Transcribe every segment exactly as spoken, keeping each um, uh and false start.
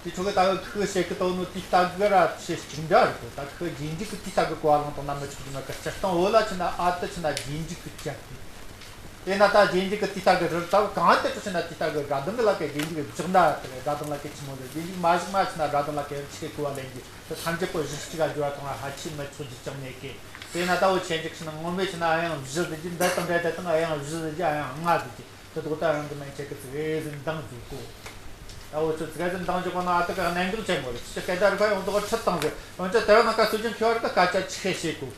དེ་ཕྲུ་གུ་ད་གི་ཁུ་བྱེད་ཀི་དོ་ནོ་དེ་ལྟ་གི་ར་ཆེ་གཅིག་འདྲ་རེད་གོ། ད་ཁུ་རྗེས་འཇུག་གི་དེ་ལྟ་གི་གོ་བ་ལོང་དང་ན་མི་ཆོག་གི་ན་གི་སྤྱིར་བཏང་འོ་ལ་ཆི་ན་ཨ་ཏི་ཆི་ན་རྗེས་འཇུག་གི་ཅན་དེ། དེ་ན་ད་རྗེས་འཇུག་གི་དེ་ལྟ་གི་རི་ད་གང་དེ་ཆི་ན་དེ་ལྟ་གི་དགྲ་གདོང་གི་ལ་གི་རྗེས་འཇུག་གི་བཞག་ན་དེ་དགྲ་གདོང་ལ་གི་ཆི་མོ་རེད། རྗེས་འཇུག་མ་བཞག་ན་ཆི་ན་དགྲ་གདོང་ལ་གི་ཆི་གི་གོ་བ་ལེན་གི་དེ་ཐམས་ཅད་པོ་གཞི་གཅིག་ག་འགྱུར་བ་དང་ཧ་ཆི་མི་ཆོག་རྒྱུ་ཅང་མེད་གི། དེ་ན་ད་འོ་ཆེན་ཅིག་ཆི་ན་ངོ་མས་ཆི་ན་ཨ་ཡང་བཞི་ཟེར་གི་འདི་དང་འདྲ་དེ་དང་ཨ་ཡང་བཞི་ཟེར་གི་ཨ་ཡང་ལྔ་ཟེར་གི། དེ་ཐོག་ད་རང་གི་མན་ཆད་ཀྱི་ཙི་གེ་ཟིག་འདང་རྒྱུག་གོ། ད་འོ་ཚོད་ཙི་གེ་ཟིག་འདང་རྒྱུག་གོ་ན་ཨ་ཏི་ཀ་གནད་འགག་ཆེན་པོ་རེད། ཅི་སྐད་ད་རིག་པ་ཡོང་དོ་ཁྲིད་བཏང་ཟེར། འོན་ཀྱང་དེ་རིང་ནངས་ཀ་སྲོལ་རྒྱུན་མཁས་པ་རིག་པ་སྐད་ཆ་ཆི་བཤད་གོ།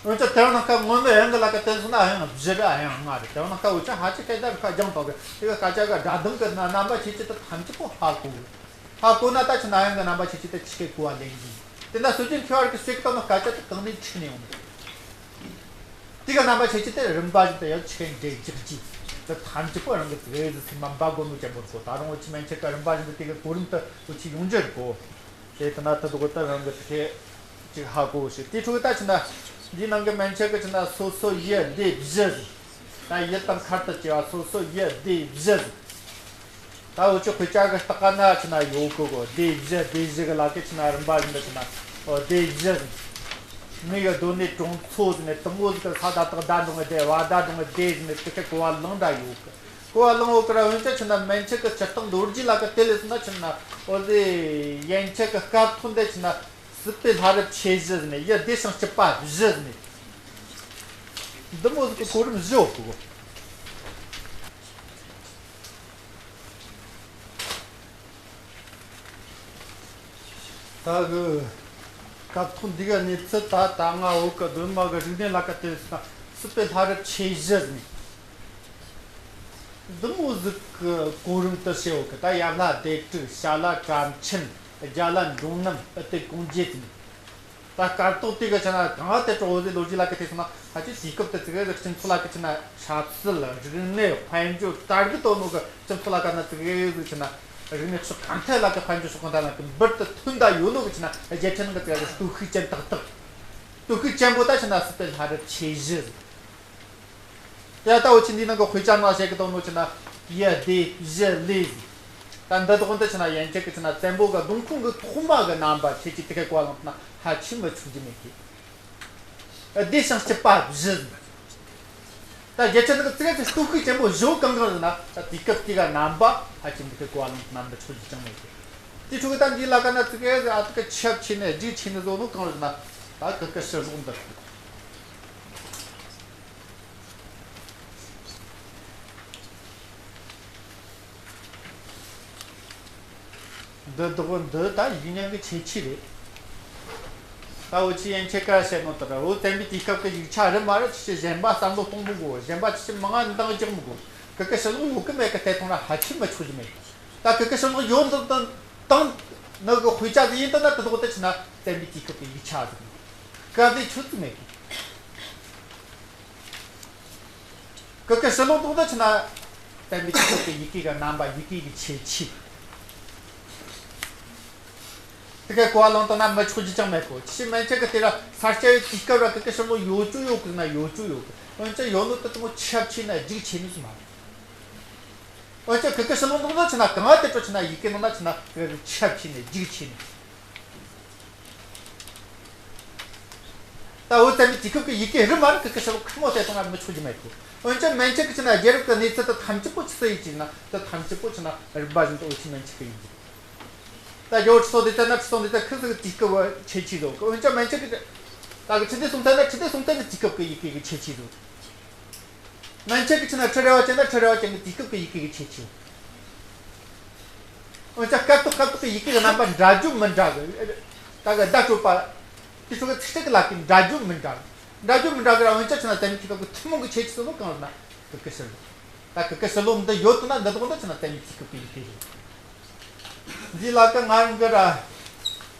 འོན་ཀྱང་དེ་རིང་ནངས་ཀ་ངོ་མའི་དབྱངས་གི་ལ་ཀ་དེ་སོང་ན་ཨ་ཡང་བཞི་རེད་ཨ་ཡང་ལྔ་རེད། དེ་རིང་ནངས་ཀ་འུ་ཅག་ཧ་ཅི་སྐད་ད་རིག་པ་སྦྱངས་བཏང་ཟེར། དེ་གི་སྐད་ཆ་གི་སྒྲ་གདངས་གི་རྣམ་པ་ཆེ་ཆེ་དེ་ཐམས་ཅད་པོ་ཧ་གོ་གི། ཧ་གོ་ན་ད་ཆི་ན་ཨ་ཡང་གི་རྣམ་པ་ཆེ་ཆེ་དེ་ཆི་གི་གོ་བ་ལེན་གི། དེ་ན་སྲོལ་རྒྱུན་མཁས་པ་རིག་པའི་སྲོལ་གི་ཐོག་ནས་སྐད་ཆ་དེ་གང་ནས་ཁྲིད་ནས་ཡོང་གི། དེ་ག་རྣམ་པ་ཆེ་ཆེ་དེ་རིམ་པ་བཞིན་དུ་ཡང་ཆི་གི་འདྲེ་རྒྱག་གི། དེ་ཐམས་ཅད་པོ་རང་གི་ཙི་གེ་ཟིག་སེམས་མ་འབའ་གོ་ནོ་ཅན་པོ་གོ། ད་རུང་འུ་ཆི་མན་ཆད་ཀ་རིམ་པ་བཞིན་དུ་དེ་གི་གོ་རིམ་དུ་འུ་ཆི་ཡོང་རྒྱུ་རེད་གོ། དེ་ལྟ་ན་དེ་དག་ད་རང་གི་ཁེ་ཅིག་ཧ་གོ་ཞིག། དེ་ཕྲུ་གུ་ད་ཆི་ན་འདི་ནང་གི་མན་ཆད་ཀྱི་ཆི་ན་སོ་སོ་ཡི་སྡེ་བཞི་ཟིག། ད་ཡི་དང་མཁར་དུ་སྐྱེ་བ་སོ་སོ་ཡི་སྡེ་བཞི་ཟིག། ད་འུ་ཆོ་དཔེ་ཆ་གི་སྟེང་ན་ཆི་ན་ཡོད་གི་གོ། སྡེ་བཞི་སྡེ་བཞི་གི་ལ་ཀ་ཆི་ན་རིམ་པ་བཞིན་དུ་ཆི་ན་འོ་སྡེ་བཞི་ཟིག། མི་ཡི་སྡོད་གནས་གྲོང་ཚོ་ཟེར་ནས་དང་པོ་ཟིག་གི་ས་ད་དག་ཟླ་འགྲོ་ངེ་སྡེ་བ་ཟླ་འགྲོ་ངེ་སྡེ་ཟེར་ནས་དེ་ཚོ་གོ་བ་ལོང་འདྲ་ཡོད་གི། གོ་བ་ལོང་འོ་གི་ར། འོན་ཀྱང་ཆི་ན་མན་ཆད་ཀྱི་སྤྱིར་བཏང་ལོ་རྒྱུས་ལ་ཀ་དེ་ལས་སོང་ན་ཆི་ན་འོ་ཟེ་ཡན་ཆད་ཀྱི་སྐབས་ཐོག་འདི་ཆི་ན་སྲིད་པའི་ལྷ་རབས་ཆེ་བཞི་ཟེར་ནས་ཡི་སྡེ་ཞིང་སྐྱིད་པ་བཞི་ཟེར་ནས་འདི་མོ་ཟིག་གི་གོ་རིམ་བཞི་ཡོད་གི་གོ། ད་གི་སྐབས་ཐོག་འདི་ག་གནས་ཚུལ་ད་ད་ང་འོ་གི་གདོད་མ་གི་རིག་གནས་ལ་ཀ་དེ་ལས་སོང་ན་སྲིད་པའི་ལྷ་རབས་ཆེ་བཞི་ཟེར་ནས། འདི་མོ་ཟིག་གི་གོ་རིམ་དུ་བྱས་ཡོད་གི། ད་ཡ་ལྷ་སྡེ་དྲུག་བྱ་ལྷ་གྲམ་ཆེན་རྒྱ་ལྷ་འབྲོང་རྣམས་ཨུ་ཏི་ཀོང་རྗེ་ཟེར་ནས། ད་སྐར་ཐོག་དེ་གི་ཆི་ན་གང་དེ་གྲོགས་ཟེ་ལོ་རྒྱུས་ལ་ཀ་དེ་སོང་ན་ཧ་ཅི་དུས་སྐབས་དེ་ཙི་གེ་ཟིག་སྤྱི་ཚོགས་ལ་ཀ་ཆི་ན་ཆབ་སྲིད་རིག་གནས་དཔལ་འབྱོར་དར་གི་དོ་ནོ་གི་སྤྱི་ཚོགས་ལ་ཀ་ན་ཙི་གེ་ཟིག་ཆི་ན་རིག་གནས་ཕྱོགས་གང་ཐད་ལ་ཀ་དཔལ་འབྱོར་ཕྱོགས་གང་ཐད་ལ་ཀ་འབུར་དུ་ཐོན་ད་ཡོད་ནོ་གི་ཆི་ན་རྒྱལ་ཁྲིམས་ནང་གི་ཙི་གེ་ཟིག་སྟོབས་ཤུགས་ཅན་ཏག་ཏག། སྟོབས་ཤུགས་ཅན་པོ་ད་ཆི་ན་སྲིད་པའི་ལྷ་རབས་ཆེ་བཞི་ཟིག། ཡ་ད་འུ་ཆི་འདི་ནང་གི་དཔེ་ཆ་ནང་བཤད་གི་དང་ནོ་ཆི་ན་ཡི་སྡེ་བཞི་ལས། ད་འདི་དག་འདི་ཆི་ན་ཡན་ཆད་གི་ཆི་ན་བཙན་པོ་གི་གདོང་ཁུངས་གི་ཐོག་མ་གི་རྣམ་པ་ཆེ་ཆེ་དེ་གའི་གོ་བ་ལོང་ན་ཧ་ཆི་མི་ཆུག་རྒྱུ་མེད་གི། སྡེ་ཞིང་སྐྱིད་པ་བཞི། ད་རྒྱལ་ཁྲིམས་ནང་གི་ཙི་གེ་ཙི་སྟོབས་ཤུགས་ཆེན་པོ་བཞི་གང་གང་ཟེར་ན་ད་དུས་སྐབས་དེ་ག་རྣམ་པ་ཧ་ཆི་འདི་གའི་གོ་བ་ལོང་ན་འདི་ཆུག་རྒྱུ་ཅང་མེད་གི། དེ་ཕྲུ་གུ་ད་འདི་ལ་ཀ་ན་ཙི་གེ་ཟེ་ཨ་ཏི་ཀ་ཆབ་ཆེ་ནས་རྒྱུག་ཆེ་ནས་བཟོ་ནོ་གང་ཟེར་ན་ད་གི་གི་ཕྱི་ལོགས་འདི། འདི་དག་འདི་ད་ཡིག་རྙིང་གི་ཁྱད་ཆོས་རེད། ད་འུ་ཆི་ཡན་ཆད་ཀ་བཤད་ནོ་ད་ར་འུ་བཙན་པོའི་དུས་སྐབས་ཀྱི་ཡིག་ཆ་རེད་མ་རེད། ཅི་ཞིག་གཞན་པ་བསམ་བློ་གཏོང་པོ་དགོས། གཞན་པ་ཅི་ཞིག་མང་ང་འདང་རྒྱག་མི་དགོས། གི་གི་ཕྱི་ལོགས་ཡོད་གི་མེད་གི་བལྟས་ཐོང་ར་ཧ་ཆི་མི་ཆོག་རྒྱུ་མེད། ད་གི་གི་ཕྱི་ལོགས་ཡོད་འདི་དང་དང་ནི་གི་དཔེ་ཆ་ཟིག་ཡིན་ད་ན་དེ་དག་དེ་ཆི་ན་བཙན་པོའི་དུས་སྐབས་ཀྱི་ཡིག་ཆ་ཟིག་ག་ཟིག་ཆོག་ཟིག་མེད་གི། གི་གི་ཕྱི་ལོགས་དག་ད་ཆི་ན་བཙན་པོའི་དུས་སྐབས་ཀྱི་ཡི་གེ་གི་རྣམ་པ་ཡི་གེ་གི་ཁྱད་ཆོས། དེ་གའི་གོ་བ་ལོང་དང་ན་མི་ཆོག་རྒྱུ་ཅང་མེད་གོ། ཅི་མན་ཆད་གི་དེ་ར་ས་སྐྱ་ཡི་དུས་སྐབས་ར་གི་གི་ཕྱི་ལོགས་ཡོད་རྒྱུ་ཡོད་གི་ན་ཡོད་རྒྱུ་ཡོད་གི། འོན་ཀྱང་ཡོད་ནོ་དེ་དང་ཆབ་ཆེ་ན་རྒྱུག་ཆེ་ནི་སུ་མ་རེད། འོན་ཀྱང་གི་གི་ཕྱི་ལོགས་དག་ད་ཆི་ན་གང་དེ་ཅོ་ཆི་ན་ཡི་གེ་ནང་ན་ཆི་ན་ཆབ་ཆེ་ནས་རྒྱུག་ཆེ་ནས། ད་འུ་ཚོ་མི་དུས་སྐབས་ཀྱི་ཡི་གེ་རེད་མ་རེད། གི་གི་ཕྱི་ལོགས་ཁ་མོ་བལྟས་བཏང་ན་མི་ཆོག་རྒྱུ་མེད་གི། འོན་ཀྱང་མན་ཆད་གི་ཆི་ན་རྒྱལ་རབས་ཀྱི་གནས་ཚུལ་དེ་ཐམས་ཅད་པོ་ཆི་ཟིག་ཡིན་ཅིག་ན་དེ་ཐམས་ཅད་པོ་ཆི་ན་རིམ་པ་བཞིན་དུ་འུ་ཆི་མན་ཆད་གི་ཡིན་གི། ད་རྒྱལ་པོ་ཁྲི་སྲོང་ལྡེ་བཙན་ན་ཁྲི་སྲོང་ལྡེ་བཙན་ཁི་ཟིག་གི་དུས་སྐབས་ཁྱད་ཆོས་ཡོད་གི། འོན་ཀྱང་མན་ཆད་གི་ད་གི་ཁྲི་ལྡེ་སྲོང་བཙན་ན་ཁྲི་ལྡེ་སྲོང་བཙན་གི་དུས་སྐབས་ཀྱི་ཡི་གེ་གི་ཁྱད་ཆོས་ཡོད། མན་ཆད་གི་ཆི་ན་ཁྲི་རལ་པ་ཅན་ན་ཁྲི་རལ་པ་ཅན་གི་དུས་སྐབས་ཀྱི་ཡི་གེ་གི་ཁྱད་ཆོས། འོན་ཀྱང་སྐབས་ཐོག་སྐབས་ཐོག་གི་ཡི་གེ་གི་རྣམ་པ་འདྲ་རྒྱུ་མི་འདྲ་གི། ད་གི་བརྡ་སྤྲོད་པ་དེ་ཚོ་གི་ཚིག་ཚིག་གི་ལ་ཀི་འདྲ་རྒྱུ་མི་འདྲ་གི། འདྲ་རྒྱུ་མི་འདྲ་གི་ར། འོན་ཀྱང་ཆི་ན་བཙན་པོའི་དུས་སྐབས་ཀྱི་ཐུན་མོང་གི་ཁྱད་ཆོས་ཚོ་ནི་གང་ཟེར་ན་གི་གི་ཕྱི་ལོགས། ད་གི་གི་ཕྱི་ལོགས་འདི་ཡོད་དུ་ན་འདི་དག་འདི་ཆི་ན་བཙན་པོའི་དུས་སྐབས་ཀྱི་ཡི་གེ་རེད། འདི་ལ་ཀ་ང་རང་གི་ར། ཨ།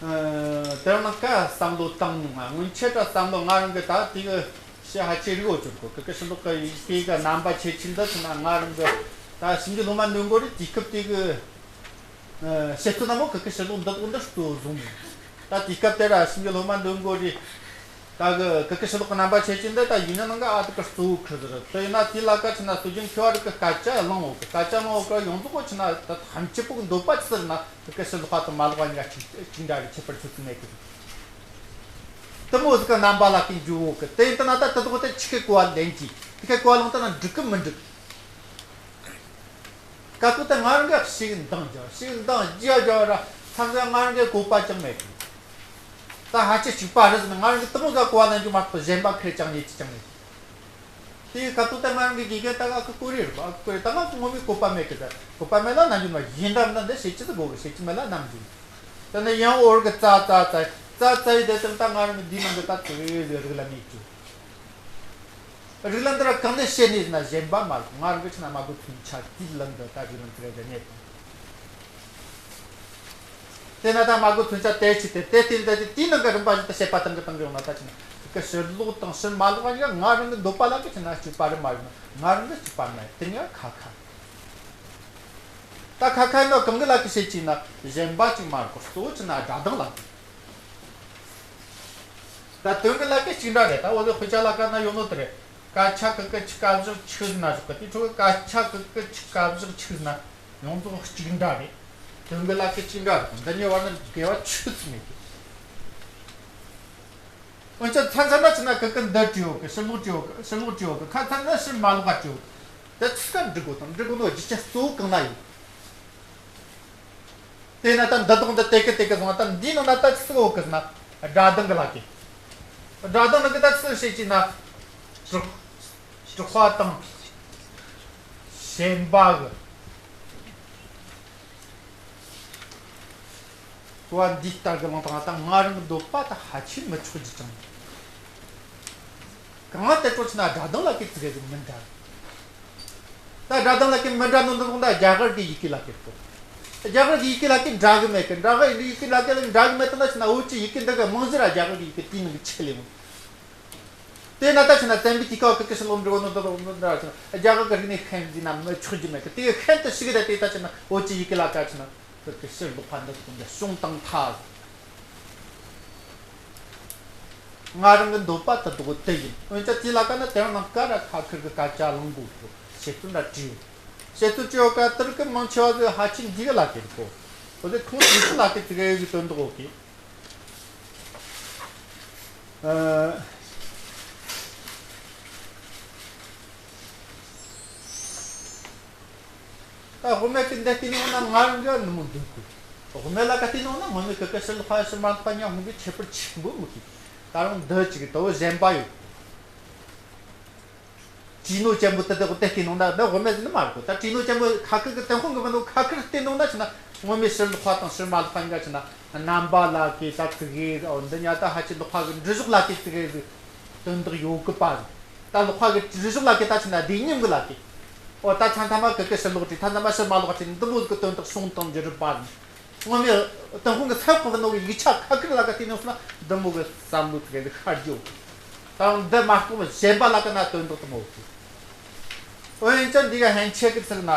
དེ་རིང་ནངས་ཀ་བསམ་བློ་བཏང་ནས་ང་སྔོན་ཆད་ར་བསམ་བློ་ང་རང་གི་ད་དེ་གི་ཤེས་ཧ་ཅི་རིག་འོ་ཅོར་གོ། གི་གི་ཕྱི་ལོགས་ཀྱི་ཡི་གེ་གི་རྣམ་པ་ཁྱད་ཆོས་འདི་ཆི་ན་ང་རང་གི་ད་ཞིང་གི་སློབ་མ་འདོན་གོ་རི་དུས་སྐབས་དེ་གི་ཨ། བཤད་ཚུལ་ན་མོ་གི་གི་ཕྱི་ལོགས་འདི་དག་འདི་གཙོ་བོ་བཟུང་ནས། ད་དུས་སྐབས་དེ་ར་ཞིང་གི་སློབ་མ་འདོན་གོ་རི། ད་གི་གི་གི་ཕྱི་ལོགས་ཀྱི་རྣམ་པ་ཆེ་ཆེ་འདི་ད་ཡིན་ན་ནང་གི་ཨ་ཏི་ཀི་གཙོ་བོ་ཁུར་ཟེར། དེ་ཡིན་ན་དེ་ལ་ཀ་ཆི་ན་སྲོལ་རྒྱུན་མཁས་པ་རིགས་ཀྱི་སྐད་ཆ་གླེང་འོག་གི་སྐད་ཆ་གླེང་འོག་གི་ཡོངས་རྫོགས་ཀྱི་ཆི་ན་ད་ཐམས་ཅད་པོ་གི་འདོད་པ་ཆི་ཟེར་ན་གི་གི་ཕྱི་ལོགས་པ་དང་མ་ལོགས་པ་གཉིས་ཀ་གཅིག་གཅིག་འདྲ་གི་ཁྱད་པར་ཆོད་ཀྱི་མེད་གི། དེ་མོ་ཟིག་གི་རྣམ་པ་ལ་ཀི་འཇུག་གི། དེ་ཡིན་ད་ན་ད་དེ་དག་དེ་ཆི་གི་གོ་བ་ལེན་གྱི་དེ་གི་གོ་བ་ལེན་ད་ན་འགྲིག་གི་མི་འགྲིག་སྐབས་དེ་ང་རང་གིས་ཞིག་འདང་རྒྱག་ཞིག་འདང་རྒྱག་རྒྱག་ར་ཐམས་ཅད་ང་རང་གིས་གོ་བ་ཅང་མེད་གི། ད་ཧ་ཅང་གཅིག་པ་རེད་ཟེར་ན་ང་རང་གིས་དེ་མོ་ཟིག་གོ་བ་ལེན་རྒྱུ་མ་གཏོགས་གཞན་པ་ཁེར་ཅང་ཉེ་ཅི་ཅང་མེད་གི། དེའི་སྐབས་དེ་ད་ང་རང་གི་དགེ་རྒན་ད་ཨ་ཁུ་ཀོ་རེ་རེད་པ། ཨ་ཁུ་ཀོ་རེ་ད་ང་ངོ་མའི་གོ་བ་མེད་གི། ད་གོ་བ་མེད་ལ་ནམ་རྒྱུན་ན་ཡིན་འདྲ་མིན་འདྲ་འདི་བྱེད་ཀྱི་ཟིག་དགོས་གི། བྱེད་ཀྱི་མེད་ལ་ནམ་རྒྱུན། ད་ནི་ཡང་འོར་གི་རྩ་རྩ་རྩ་རྩ་རྩ་ཡི་དེ་དང་ད་ང་རང་གི་འདི་ནང་གི་ད་དེ་རིགས་ལ་མེད་རྒྱུ། རིགས་ལམ་འདི་ར་གང་ནས་བཤད་ནས་ན་གཞན་པ་མ་རེད། ང་རང་གི་ཆི་ན་མ་གོ་ཐུན་ཆ་དེའི་ལམ་འདི་ད་རིགས་ལམ་དེ་ར་གཞན་ནས་དང་། དེ་ན་ད་མ་གོ་ཐུན་ཆ་དེ་ཆི་དེ་དེ་དེ་ད་དེ་དེའི་ནང་གི་རིམ་པ་ཞིག་ད་བཤད་པ་དང་གི་དང་གི་ཡོང་ན་ད་ཆི་ན་གི་ཕྱིར་ལོག་དང་ཕྱིར་མ་ལོག་གཉིས་ཀ་ང་རང་གི་འདོད་པ་ལ་གི་ཆི་ན་གཅིག་པ་རེད་མ་རེད་ན་ང་རང་གི་གཅིག་པ་མ་རེད། དེ་གཉིས་ཀ་ཁ་ཁ། ད་ཁ་ཁ་ཡིན་ནོ་གང་གི་ལ་གི་བཤད་ཀྱི་ན་གཞན་པ་གཅིག་མ་རེད་གོ། གཙོ་བོ་ཆི་ན་སྒྲ་གདངས་ལ་གི། ད་དོན་གི་ལ་ཀ་གཅིག་འདྲ་རེད། ད་འོ་དེ་དཔེ་ཆ་ལ་ཀ་ན་ཡོད་ནོ་དེ་རེད། ཀ་ཆ་གི་ཀ་ཆི་ཀ་བཞག་ཆི་ཟེར་ན་བཞག་གི། དེ་འཕྲོ་ཀ་ཆ་གི་ཀ་ཆི་ཀ་བཞག་ཆི་ཟེར་ན་ཡོངས་རྫོགས་གཅིག་འདྲ་རེད། དོན་གི་ལ་ཀ་གཅིག་འདྲ་རེད། འདི་གཉིས་བར་ན་འགལ་བ་ཆི་ཟིག་མེད་གི། འོན་ཀྱང་མཚམས་མཚམས་ན་ཆི་ན་གི་ཀ་འདི་བྲིས་ཡོད་གི། ཕྱིར་ལོག་བྲིས་ཡོད་གི། ཕྱིར་ལོག་བྲིས་ཡོད་གི། ཁ་མཚམས་ན་ཕྱིར་མ་ལོག་པ་བྲིས་ཡོད་གི། དེ་ཆི་ཀ་འགྲིག་གོ་དང་འགྲིག་གོ་ནོ་རྒྱུ་ཆ་གཙོ་བོ་གང་ན་ཡོད། དེས་ན་ད་འདི་དང་འདི་དེ་གི་དེ་གི་སོང་ད་འདིའི་ནང་ན་ད་ཆི་ཟིག་ཡོད་གི་ཟེར་ན་སྒྲ་གདངས་གི་ལ་ཀི། སྒྲ་གདངས་ལ་ཀི་ད་ཆི་ཟིག་བཤད་ཀྱི་ན་དྲག་དྲག་པ་དང་ཞན་པ་གི་གོ་བ་འདི་ལྟར་གི་ལོང་དང་ད་ང་རང་གི་འདོད་པ་ད་ཧ་ཅང་མི་ཆོག་རྒྱུ་ཅང་། གང་དེ་སྤྲོ་ཆེ་ན་སྒྲ་གདངས་ལ་ཀི་ཙི་གེ་ཟིག་མི་འདྲ། ད་སྒྲ་གདངས་ལ་ཀི་མི་འདྲ་ནོ་འདི་དང་ད་རྒྱ་གར་གི་ཡི་གེ་ལ་ཀི་སྤྲོ། རྒྱ་གར་གི་ཡི་གེ་ལ་ཀི་འདྲ་གི་མེད་ཀི། རྒྱ་གར་གི་ཡི་གེ་ལ་ཀི་འདྲ་གི་མེད་ད་ན་ཆི་ན་འོ་ཅི་ཡི་གེ་འདི་གི་རྨང་གཞི་ར་རྒྱ་གར་གི་ཡི་གེ་དེའི་ནང་གི་ཆི་ལེ་མོ། དེ་ན་ད་ཆི་ན་བཙན་པོའི་དུས་སྐབས་ཀི་ཀི་ཤི་ལོ་འབྲི་གོ་ནོ་འདི་དང་འདི་འདྲ་ཆི་ན་རྒྱ་གར་གི་རིག་གནས་ཤན་འཛིན་ན་མི་ཆོག་རྒྱུ་མེད་ཀི། དེ་གི་ཤན་དུ་ཞིག་གི་ད་དེ་ད་ཆི་ན་འོ་ཅི་ཡི་གེ་ལ་ཀ་ཆི་ན། ཀི་ཀི་ཕྱིར་ལོག་པ་འདི་དག་འདི་བྱུང་དང་ཐལ། ང་རང་གི་འདོད་པ་དེ་དག་དེ་ཡིན། འོན་ཀྱང་དེ་ལ་ཀ་ན་དེ་རང་ནང་ཀ་ར་ཁ་ཁིར་གི་སྐད་ཆ་གླེང་དགོས་ཀྱི་བཤད་ཚུལ་འདྲ་བྲིས་ཡོད། བཤད་ཚུལ་བྲིས་ཡོད་ཀ་དེར་གི་མང་ཆེ་བ་ཟིག་ཧ་ཅང་འདི་གི་ལ་ཀེར་གོ། འོ་དེ་ཁོང་དེ་ཚོ་ལ་ཀེར་དེ་གི་ཡོད་གི་དོན་དག་ཡོད་གི། ཨ། ད་དབུ་མེད་ཀྱི་འདི་བལྟས་ནས་འོང་ན་ང་རང་གི་ནུ་མོ་འདུག་གི། དབུ་མེད་ལ་ཀ་བལྟས་ནས་འོང་ན་དབུ་མེད་ཀྱི་ཀ་ཕྱིར་ལོག་པ་ཕྱིར་མ་ལོག་པ་གཉིས་དབུ་མའི་ཁྱད་པར་ཆེན་པོ་མི་གི། ད་རུང་འདི་གཅིག་ད་བོ་གཞན་པ་ཡོད། བྲིས་ནོ་ཅན་པོ་དེ་དག་དེ་བལྟས་ནས་འོང་ན་འདི་དབུ་མེད་ཟེར་ནི་མ་རེད་གོ། ད་བྲིས་ནོ་ཅན་པོ་ཁ་ཁིར་གི་ཏན་ཧོང་གི་མི་འདུག་ཁ་ཁིར་བལྟས་ནས་འོང་ན་ཆི་ན་དབུ་མའི་ཕྱིར་ལོག་པ་དང་ཕྱིར་མ་ལོག་པ་གཉིས་ཀ་ཆི་ན་རྣམ་པ་ལ་ཀེ་ད་ཙི་གེ་འོ་འདི་གཉིས་ད་ཧ་ཅང་ལོག་པ་གི་འབྲི་གཞོགས་ལ་ཀེ་ཙི་གེ་ཟིག་དོན་དག་ཡོད་གི་པ་ཟིག་ད་ལོག་པ་གི་འབྲི་གཞོགས་ལ་ཀེ་ད་ཆི་ན་བསྡུས་མཉམ་གི་ལ་ཀེ། ཨོ་ད་ཐ་མཐའ་མ་ཀི་ཀི་ཕྱིར་ལོག་བྲིས། ཐ་མཐའ་མ་ཕྱིར་མ་ལོག་བྲིས། འདི་མོ་གི་དོན་དག་བྱུང་དང་འགྱུར་བ་ཟིན། དངོས་མེད་ཏུན་ཧོང་གི་ས་འོག་གི་ནོ་གི་ཡིག་ཆ་ཁ་ཁིར་ལ་ཀ་བལྟས་ནས་སོང་ན་འདི་མོ་གི་བསམ་བློ་ཙི་གེ་ཟིག་ཤར་རྒྱུ། ད་འདི་མ་གཏོགས་གཞན་པ་ལ་ཀ་ན་དོན་དག་དེ་མོ་ཡོད་གི། འོན་ཀྱང་འདི་ག་ཧན་ཆད་གི་ཚིག་ན།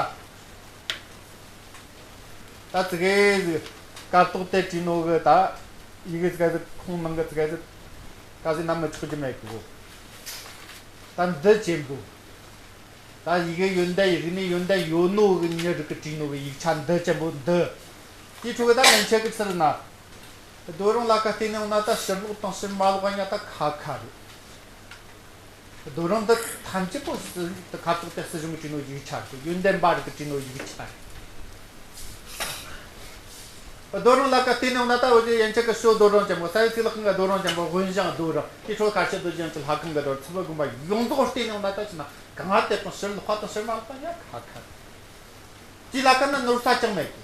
ད་ཙི་གེ་ཟིག་སྐབས་ཐོག་དེ་བྲིས་ནོ་གི་ད་ཡི་གེ་ཙི་གེ་ཟིག་ཁོང་ནང་གི་ཙི་གེ་ཟིག་ད་ཟིག་ན་མི་ཆོག་རྒྱུ་མེད་གི་གོ། ད་འདི་ཅན་པོ། ད་ཡི་གེ་ཡོན་ཏན་ཡིན་ནི་ཡོན་ཏན་ཡོད་ནོ་གི་མྱི་རིགས་གི་བྲིས་ནོ་གི་ཡིག་ཆ་འདི་ཅན་པོ་འདི། དེའི་ཁྲོད་གི་ད་ལན་ཆད་གི་ཚུལ་ན། རྡོ་རིང་ལ་ཀ་བལྟས་ནས་འོང་ན་ད་ཕྱིར་ལོག་དང་ཕྱིར་མ་ལོག་གཉིས་ད་ཁ་ཁ་རེད། རྡོ་རིང་འདི་ཐམས་ཅད་པོ་སྲིད་ཁ་ཐོག་དེ་སྲིད་གཞུང་གི་བྲིས་ནོ་ཡིག་ཆ་རེད། ཡོན་ཏན་པ་རིགས་གི་བྲིས་ནོ་ཡིག་ཆ་རེད། རྡོ་རིང་ལ་ཀ་བལྟས་ནས་འོང་ན་ད་འོ་ཅེ་ཡན་ཆད་གི་ཞོ་རྡོ་རིང་ཅན་པོ་ས་ཡི་ཚིག་ལ་ཁང་གི་རྡོ་རིང་ཅན་པོ་དབོན་ཞང་རྡོ་རིང་དེའི་ཁྲོད་ཁ་ཤས་རྡོ་རྗེ་ཡང་ཅི་ལྷ་ཁང་གི་རྡོ་རིང་ཚུལ་བུ་དགོན་པ་ཡོངས་རྫོགས་བལྟས་ནས་འོང་ན་ད་ཆི་ན་གང་ང་དེ་དང་ཕྱིར་ལོག་པ་དང་ཕྱིར་མ་ལོག་པ་གཉིས་ཁ་ཁ་རེད། དེ་ལ་ཀ་ན་ནོར་ས་ཅང་མེད་གི།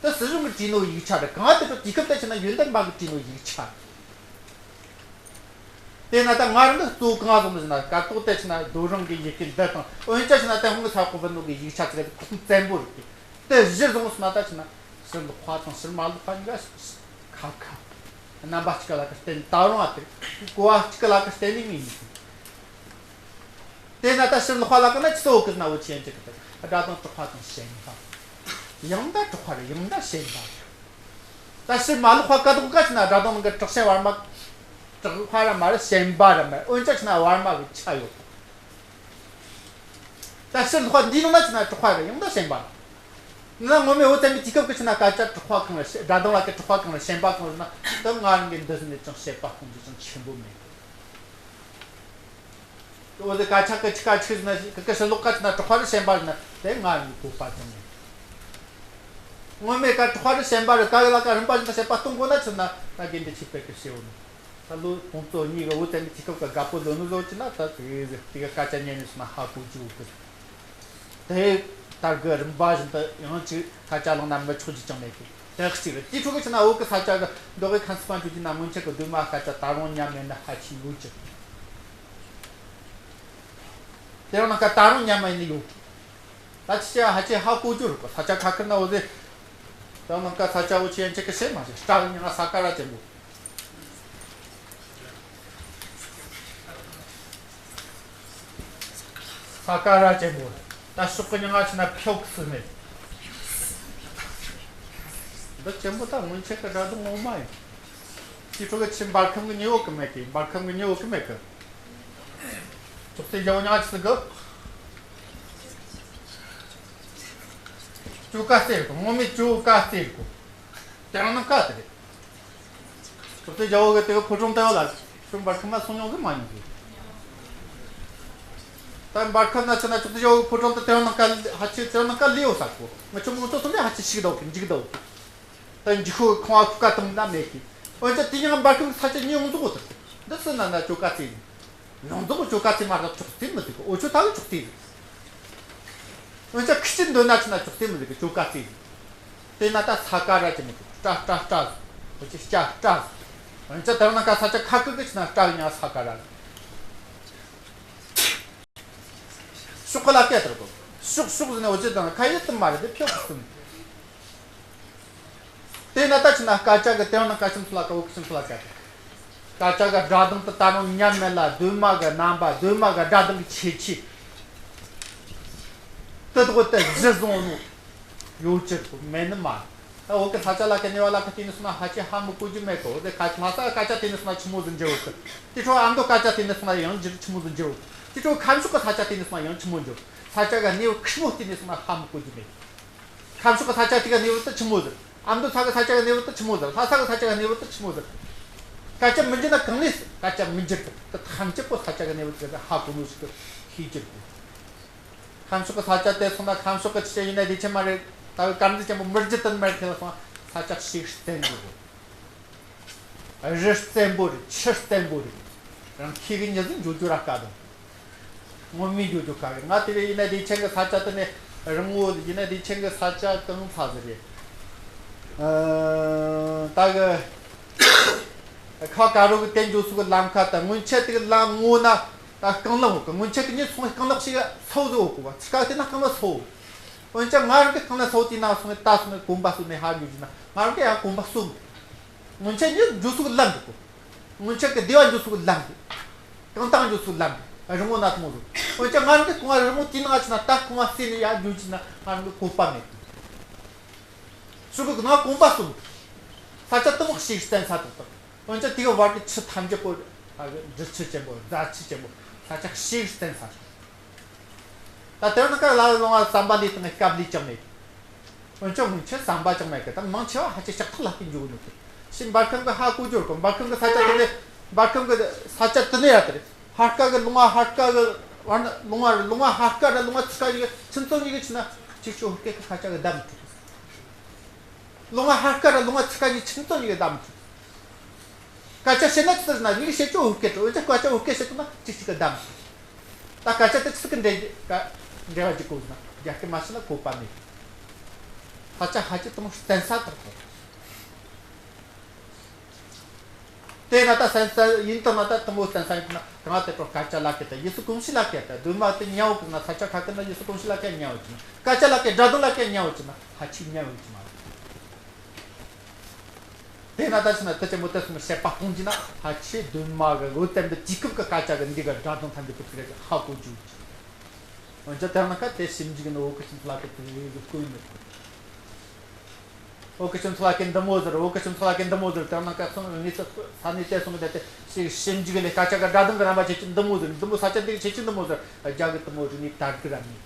དེ་སྲིད་གཞུང་གི་བྲིས་ནོ་ཡིག་ཆ་རེད། གང་དེ་ཚོ་དུས་སྐབས་དེ་ཆི་ན་ཡོན་ཏན་པ་གི་བྲིས་ནོ་ཡིག་ཆ་རེད། དེས་ན་ད་ང་རང་གི་གཙོ་བོ་གང་བཟུང་ཟེར་ན་སྐབས་ཐོག་དེ་ཆི་ན་རྡོ་རིང་གི་ཡི་གེ་འདི་དང་འོན་ཀྱང་ཆི་ན་ཏུན་ཧོང་གི་ས་འོག་གི་བུ་ནོ་གི་ཡིག་ཆ་ཚིག་དེ་ཁུངས་བཙན་པོ་རེད། དེ་གཞིར་བཟུང་སོང་ན་ད་ཆི་ན་ཕྱིར་ལོག་པ་དང་ཕྱིར་མ་ལོག་པ་གཉིས་ཀ་ཁ་ཁ། རྣམ་པ་གཅིག་ག་ལ་ཀ་བརྟེན་ད་རུང་ཨ་དེ་གོ་བ་གཅིག་ག་ལ་ཀ་བརྟེན་ནས་མིན་ནི། དེས་ན་ད་ཕྱིར་ལོག་པ་ལ་ཀ་ན་ཅི་ཚོ་ཀི་ན་འུ་ཆེན་ཅིག་གི་ད་སྒྲ་གདངས་དྲག་པ་དང་ཞན་པ། ཡང་ད་དྲག་པ་རེད། ཡང་ད་ཞན་པ་རེད། ད་ཕྱིར་མ་ལོག་པ་ཀ་དོག་ཀ་ཆི་ན་སྒྲ་གདངས་ནང་གི་དྲག་ཞན་བར་མ། དྲག་པ་ར་མ་རེད། ཞན་པ་ར་མ་རེད། འོན་ཀྱང་ཕྱི་ན་བར་མ་གི་ཆ་ཡོད། ད་ཕྱིར་ལྷག་པ་འདིའི་ནང་ན་ཕྱི་ན་དྲག་པ་རེད། ཡང་ད་ཞན་པ་རེད། ན་ངོ་མས་འོ་ཙམ་པའི་དུས་སྐབས་ཀྱི་ཕྱི་ན་སྐད་ཆ་དྲག་པ་གང་རེད། སྒྲ་གདངས་ལ་སྐད་དྲག་པ་གང་རེད། ཞན་པ་གང་རེད་ན། ད་ང་རང་གི་འདི་ཟིན་ནས་ཅང་བཤད་པ་གཏོང་རྒྱུ་ཅང་ཆེན་པོ་མེད། འོ་དེ་སྐད་ཆ་གི་ཆི་ཀ་ཆི་ཟིན་ན་ཞིག་གི་ཕྱི་ལོགས་ཀ་ཕྱི་ན་དྲག་པ་རེད་ཞན་པ་རེད་ན། དེ་ང་རང་གི་བཀོད་པ་ཅང་མེད། ངོ་མས་ཀ་དྲག་པ་རེད་ཞན་པ་རེད། ཀ་གི་ལ་ཀ་རིམ་པ་བཞིན་དུ་བཤད་པ་གཏོང་དགོས་ན་ཕྱིར་ན་ད་དགེ་འདུན་ཆོས་འཕེལ་གྱིས་བཤད་འོ་ནི། ད་ལོ་ཁོང་ཚོ་གཉིས་ཀྱི་འོ་ཙམ་གྱི་དུས་སྐབས་ཀྱི་དགའ་པོ་ལོན་ནོ་བཟོ་ཅི་ན། ད་དེ་དེ་གི་སྐད་ཆ་ཉན་ནས་སོང་ན་ཧ་གོ་རྒྱུ་གི། དེ་ལྟར་གི་རིམ་པ་བཞིན་དུ་ཡང་ཅིག་སྐད་ཆ་བླངས་ན་མི་ཆོག་རྒྱུ་ཅང་མེད་གི། དེ་གཅིག་རེད། དེའི་ཁྲོད་ཀྱི་ཕྱི་ན་བོད་ཀྱི་ས་ཆ་གི་མདོ་དབུས་ཁམས་གསུམ་པ་འཇུག་རྒྱུ་ན་སྔོན་ཆད་ཀྱི་གདོད་མ་སྐད་ཆ་ད་རུང་ཉམས་མེད་ན་ཧ་ཅང་ཡོད་ཀྱི། དེ་རང་ན་སྐད་ད་རུང་ཉམས་མེད་ནི་ཡོད་གི། ད་ཅི་བྱ་ཧ་ཅང་ཧ་གོ་རྒྱུ་རེད་གོ། ས་ཆ་ཁ་ཁེར་ན་འོ་ཟེ། ད་ནང་ཀ་ས་ཆ་འོ་ཆེ་ཡན་ཆད་ཀྱི་བཤད་མ་བྱེད། སྐྲ་གི་མྱིང་ང་ས་ཀ་ར་ཅན་པོ། ས་ཀ་ར་ཅན་པོ། ད་ཕྱོགས་ཀྱི་མྱིང་ང་ཕྱིར་ན་ཕྱོགས་སུ་མེད། འདི་ཅན་པོ་ད་སྔོན་ཆད་ཀྱི་སྒྲ་གདངས་ངོ་མ་ཡིན། དེའི་ཁྲོད་ཀྱི་ཕྱིར་འབར་ཁམས་ཀྱི་ཉེ་བོ་གི་མེད་གི། འབར་ཁམས་ཀྱི་ཉེ་བོ་གི་མེད་གི། ཅོག་ཙེ་རྒྱལ་པོ་མྱིང་ང་ཆི་ཟིག་གི། ཅོ་ཀ་རྩེ་རེད་གོ། ངོ་མས་ཅོ་ཀ་རྩེ་རེད་གོ། དེ་རང་ནང་ཀ་དེ་རེད། ཅོག་ཙེ་རྒྱལ་པོ་གི་དེ་གི་ཕོ་བྲང་དེ་བ་ལ་ཁྱོད་འབར་ཁམས་ན་སོང་མྱོང་གི་མ་མྱོང་གི། ད་འབར་ཁམས་ན་ཕྱིར་ན་ཅོག་ཙེ་རྒྱལ་པོ་གི་ཕོ་བྲང་དེ་དེ་རང་ནང་ཀ་ཧ་ཅི་དེ་རང་ནང་ཀ་ལས་ཡོད་ས་གོ། ང་ཆོ་མང་ཚོགས་སོང་ནས་ཧ་ཅི་ཞིག་ད་འོ་གི་འཇིག་ད་འོ་གི། ད་འཇིག་ཤོག་ཁང་བ་ཁུག་ཀ་དང་ན་མེད་གི། འོན་ཀྱང་དེ་ཡང་འབར་ཁམས་ས་ཆ་ཉིན་ཡོངས་རྫོགས་འོ་དེ། འདི་སུ་ན་ན་ཅོ་ཀ་རྩེ་ཡིན། ཡོངས་རྫོགས་ཅོ་ཀ་རྩེ་མ་གཏོགས་ཅོག་ཙེ་མི་འདུག་གི། འོ་ཆོ་ད་གི་ཅོག་ཙེ་ཡིན། འོན་ཀྱང་ཁི་ཅི་འདོད་ན་ཕྱིར་ན་ཅོག་ཙེ་མི་འདུག་གི། ཅོ་ཀ་རྩེ་ཡིན། དེ་ན་ད་ས་ཀ་ར་ཅན་མི་འདུག། སྐྲ་སྐྲ་སྐྲ་ཟིག། འོ་ཅི་སྐྲ་སྐྲ་ཟིག། འོན་ཀྱང་དེ་རང་ན་ཀ་ས་ཆ་ཁ་ཁུག་གི་ཕྱིར་ན་སྐྲ་གི་མྱིང་ས་ཀ་ར་ཟིག། ཕྱོགས་གི་ལ་སྐད་དེ་རེད་གོ། ཕྱོགས་ཕྱོགས་ཟེར་ནས་འོ་ཅི་དང་ཁ་ཡིད་དུ་མ་རེད་དེ་ཕྱོགས་གསུམ། དེ་ན་ད་ཕྱིར་ན་སྐད་ཆ་གི་དེ་རང་ན་ཀ་ཁྱིམ་སུ་ལ་ཀ་བོ་ཁྱིམ་སུ་ལ་སྐད་དེ། སྐད་ཆ་གི་སྒྲ་གདངས་དེ་ད་རུང་ཉམས་མེད་ལ་གདོད་མ་གི་རྣམ་པ། གདོད་མ་གི་སྒྲ་གདངས་ཀྱི་ཁྱད་ཆོས་དེ་དག་དེ་གཞི་བཟུང་ནོ་ཡོད་ཀྱི་མེད་ནི་མ་རེད། ད་བོད་ཀྱི་ས་ཆ་ལ་ཀ་གནས་བབ་ལ་ཀ་བལྟས་ནས་སོང་ན་ཧ་ཅང་ཧ་མི་གོ་རྒྱུ་མེད་གི། འོ་དེ་ཁ་ལྷ་ས་སྐད་ཆ་བལྟས་ནས་སོང་ན་ཆི་མོ་ཟིག་འགྱུར་ཡོད་གི། དེ་འཕྲོ་ཨ་མདོ་སྐད་ཆ་བལྟས་ནས་སོང་ན་ཡང་འགྱུར་ཆི་མོ་ཟིག་འགྱུར་ཡོད་གི། དེ་འཕྲོ་ཁམས་ཕྱོགས་ཀྱི་ས་ཆ་བལྟས་ནས་སོང་ན་ཡང་ཆི་མོ་འགྱུར། ས་ཆ་གི་གནས་བབ་ཁེར་མོ་བལྟས་ནས་སོང་ན་ཧ་མི་གོ་རྒྱུ་མེད། ཁམས་ཕྱོགས་ཀྱི་ས་ཆ་དེ་གི་གནས་བབ་དེ་ཆི་མོ་ཟིག། ཨ་མདོ་ས་གི་ས་ཆ་གི་གནས་བབ་དེ་ཆི་མོ་ཟིག། ལྷ་ས་གི་ས་ཆ་གི་གནས་བབ་དེ་ཆི་མོ་ཟིག། སྐད་ཆ་མི་འགྱུར་ན་གང་ནས་སྐད་ཆ་མི་འགྱུར་གི། དེ་ཐམས་ཅད་པོ་ས་ཆ་གི་གནས་བབ་དེ་ཧ་གོ་ནོ་ཞིག་གི་ཤེས་རྒྱུ་རེད། ཁམས་ཕྱོགས་ཀྱི་ས་ཆ་དེ་སོང་ན་ཁམས་ཕྱོགས་ཀྱི་ཆི་ཆི་ཡིན་ན་བདེ་ཆེན་མ་རེད། ད་གི་དཀར་མཛེས་ཅན་པོ་མི་རྒྱུད་དུ་མར་ཁེལ་སོང་ས་ཆ་ཞིག་བཙན་པོ་རེད། རི་བཙན་པོ་རེད། ཆུ་བཙན་པོ་རེད། རང་ཁྱེད་ཀྱི་མྱི་ཟིག་འགྱོ་རྒྱུ་ར་དཀའ་དང་། ངོ་མས་འགྱོ་རྒྱུ་དཀའ་གི། ང་དེ་བས་ཡིན་ན་བདེ་ཆེན་གྱི་ས་ཆ་དེ་ནས་རིང་བོ་ཡིན་ན་བདེ་ཆེན་གྱི་ས་ཆ་གང་ཚ་ཟིག་རེད། ཨ་ད་གི་ཁ་ཀ་རོ་གི་དེ་འགྱོ་སུ་གི་ལམ་ཁ་ད་སྔོན་ཆད་དེ་གི་ལམ་ངོ་ན། ད་རྐང་ལག་འོག་གི་སྔོན་ཆད་ཀྱི་ཉིན་སོང་རྐང་ལག་ཞིག་སོ་ཟིག་འོག་གི་བ་ཚིག་ཀ་དེ་ན་རྐང་ལག་སོ། འོན་ཀྱང་ང་རང་གི་རྐང་ལག་སོ་དེ་ན་སོང་ད་སོང་གོམ་པ་སོ་ནས་ཧ་འགྱོ་རྒྱུ་ན་ང་རང་གི་ཡང་གོམ་པ་སོ། སྔོན་ཆད་ཉིན་འགྲོ་སུ་གི་ལམ་འདུག་གོ། སྔོན་ཆད་ཀྱི་སྡེ་བ་འགྲོ་སུ་གི་ལམ་འདུག། རྐང་ཐང་འགྲོ་སུ་གི་ལམ་འདུག། རི་མོ་ན་ཐུང་ཟིག། འོན་ཀྱང་ང་རང་གི་རྐང་བ་རི་མོ་དེ་ན་ང་ཆི་ན་ད་རྐང་བ་སེ་ནས་ཡར་འགྲོ་རྒྱུ་ན་ང་རང་གི་གོམ་པ་མེད་གི། སུ་གི་ང་གོམ་པ་སོ་འདུག། ས་ཆ་དུ་མོ་ཞིག་བཙན་ས་འདུག་ད། འོན་ཀྱང་དེ་གི་བར་གྱི་ཆུ་ཐམས་ཅད་པོ་འབྲི་ཆུ་ཆེན་པོ་རྫ་ཆུ་ཆེན་པོ་ས་ཆ་ཞིག་བཙན་ས་རེད། ད་དེ་རིང་ཁ་ལ་ལོང་བ་བསམ་པ་ལས་དང་སྐབས་ལས་ཀྱང་མེད། འོན་ཀྱང་སྔོན་ཆད་བསམ་པ་ཅང་མེད་གི། ད་མང་ཆེ་བ་ཧ་ཅང་ལྕགས་ཐག་ལ་བརྟེན་འཇུག་གི་འདུག་གི། ཞིག་འབར་ཁམས་གི་ཧ་གོ་རྒྱུ་རེད་གོ། འབར་ཁམས་གི་ས་ཆ་དེ་ནས་འབར་ཁམས་གི་ས་ཆ་དེ་ནས་ཡ་དེ་རེད། ཧར་ཀ་གི་ལུང་བ་ཧར་ཀ་གི་བར་ན་ལུང་བ་རེད། ལུང་བ་ཧར་ཀ་ར་ལུང་བ་ཚུར་ཀ་གཉིས་ཀྱི་ཁྱིམ་ཚང་གཉིས་ཀྱི་ཆི་ན་ཅིག་ཤོ་ཧུར་ཀེ་གི་ས་ཆ་གི་བསྡམས་འདུག། ལུང་བ་ཧར་ཀ་ར་ལུང་བ་ཚུར་ཀ་གཉིས་ཁྱིམ་ཚང་གཉིས་ཀྱི་བསྡམས་འདུག། སྐད་ཆ་བཤད་ན་ཅི་ཟེར་ན་མིག་བཤད་ཀྱི་འུར་སྐད་འདྲ། འོན་ཀྱང་སྐད་ཆ་འུར་སྐད་བཤད་ཐུབ་ན་ཅིག་ཅིག་གི་བསྡམས། ད་སྐད་ཆ་དེ་ཅི་ཟིག་གི་འདྲེན་གི་འབྲེལ་བ་ཅིག་དགོས་ན་རྒྱ་སྐད་མ་བཤད་ན་གོ་བ་མེད། ས་ཆ་ཧ་ཅང་དུ་མོ་བཙན་ས་དག་དགོས། དེ་ན་ད་བཙན་ས་ཡིན་དང་ན་ད་དུ་མོ་བཙན་ས་ཡིན་ན་རང་དེ་ཀྲོ་སྐད་ཆ་ལ་སྐད་ད་ཡི་སུ་གོམས་གཤིས་ལ་སྐད་ད་སྡོད་མ་དེ་ཉའོ་གི་ན་ས་ཆ་ཁ་ཀི་ན་ཡི་སུ་གོམས་གཤིས་ལ་སྐད་ཉའོ་གི་ན་སྐད་ཆ་ལ་སྐད་སྒྲ་གདངས་ལ་སྐད་ཉའོ་གི་ན་ཧ་ཅང་ཉའོ་གི་མ་རེད། དེ་ན་ད་ཕྱིན་ན་དེ་ཆེན་མོ་དེ་སོང་བཤད་པ་གཏོང་རྒྱུ་ན་ཧ་ཆེ་གདོད་མ་གི་འོད་ལྡན་པའི་དུས་སྐབས་ཀྱི་སྐད་ཆ་གི་འདི་ག་སྒྲ་གདངས་ཐམས་ཅད་ཀྱི་ཚིག་རེ་ཧ་གོ་རྒྱུ། འོན་ཀྱང་དེ་ན་ཁ་དེ་ཞིབ་འཇུག་ནི་འོ་ཀི་ཤིན་ལ་ཀི་དེ་རེ་རེ་བཀོད་མི་ཐུབ། བོད་ཀྱི་སྤྱི་ཚོགས་ལ་གི་འདི་མོ་ཟེར། བོད་ཀྱི་སྤྱི་ཚོགས་ལ་གི་འདི་མོ་ཟེར། དེ་ནང་ག་སོང་ངས་ས་གནས་དེ་སོང་གི་དེ་ཞིག་ཞིབ་འཇུག་ལས་སྐད་ཆ་ག་སྒྲ་གདངས་གི་རྣམ་པ་ཁྱད་ཆོས་འདི་མོ་ཟེར། འདི་མོ་ས་ཆ་འདི་ཁྱད་ཆོས་འདི་མོ་ཟེར། རྒྱ་གི་འདི་མོ་རིག་གནས་དར་གི་ར་མེད།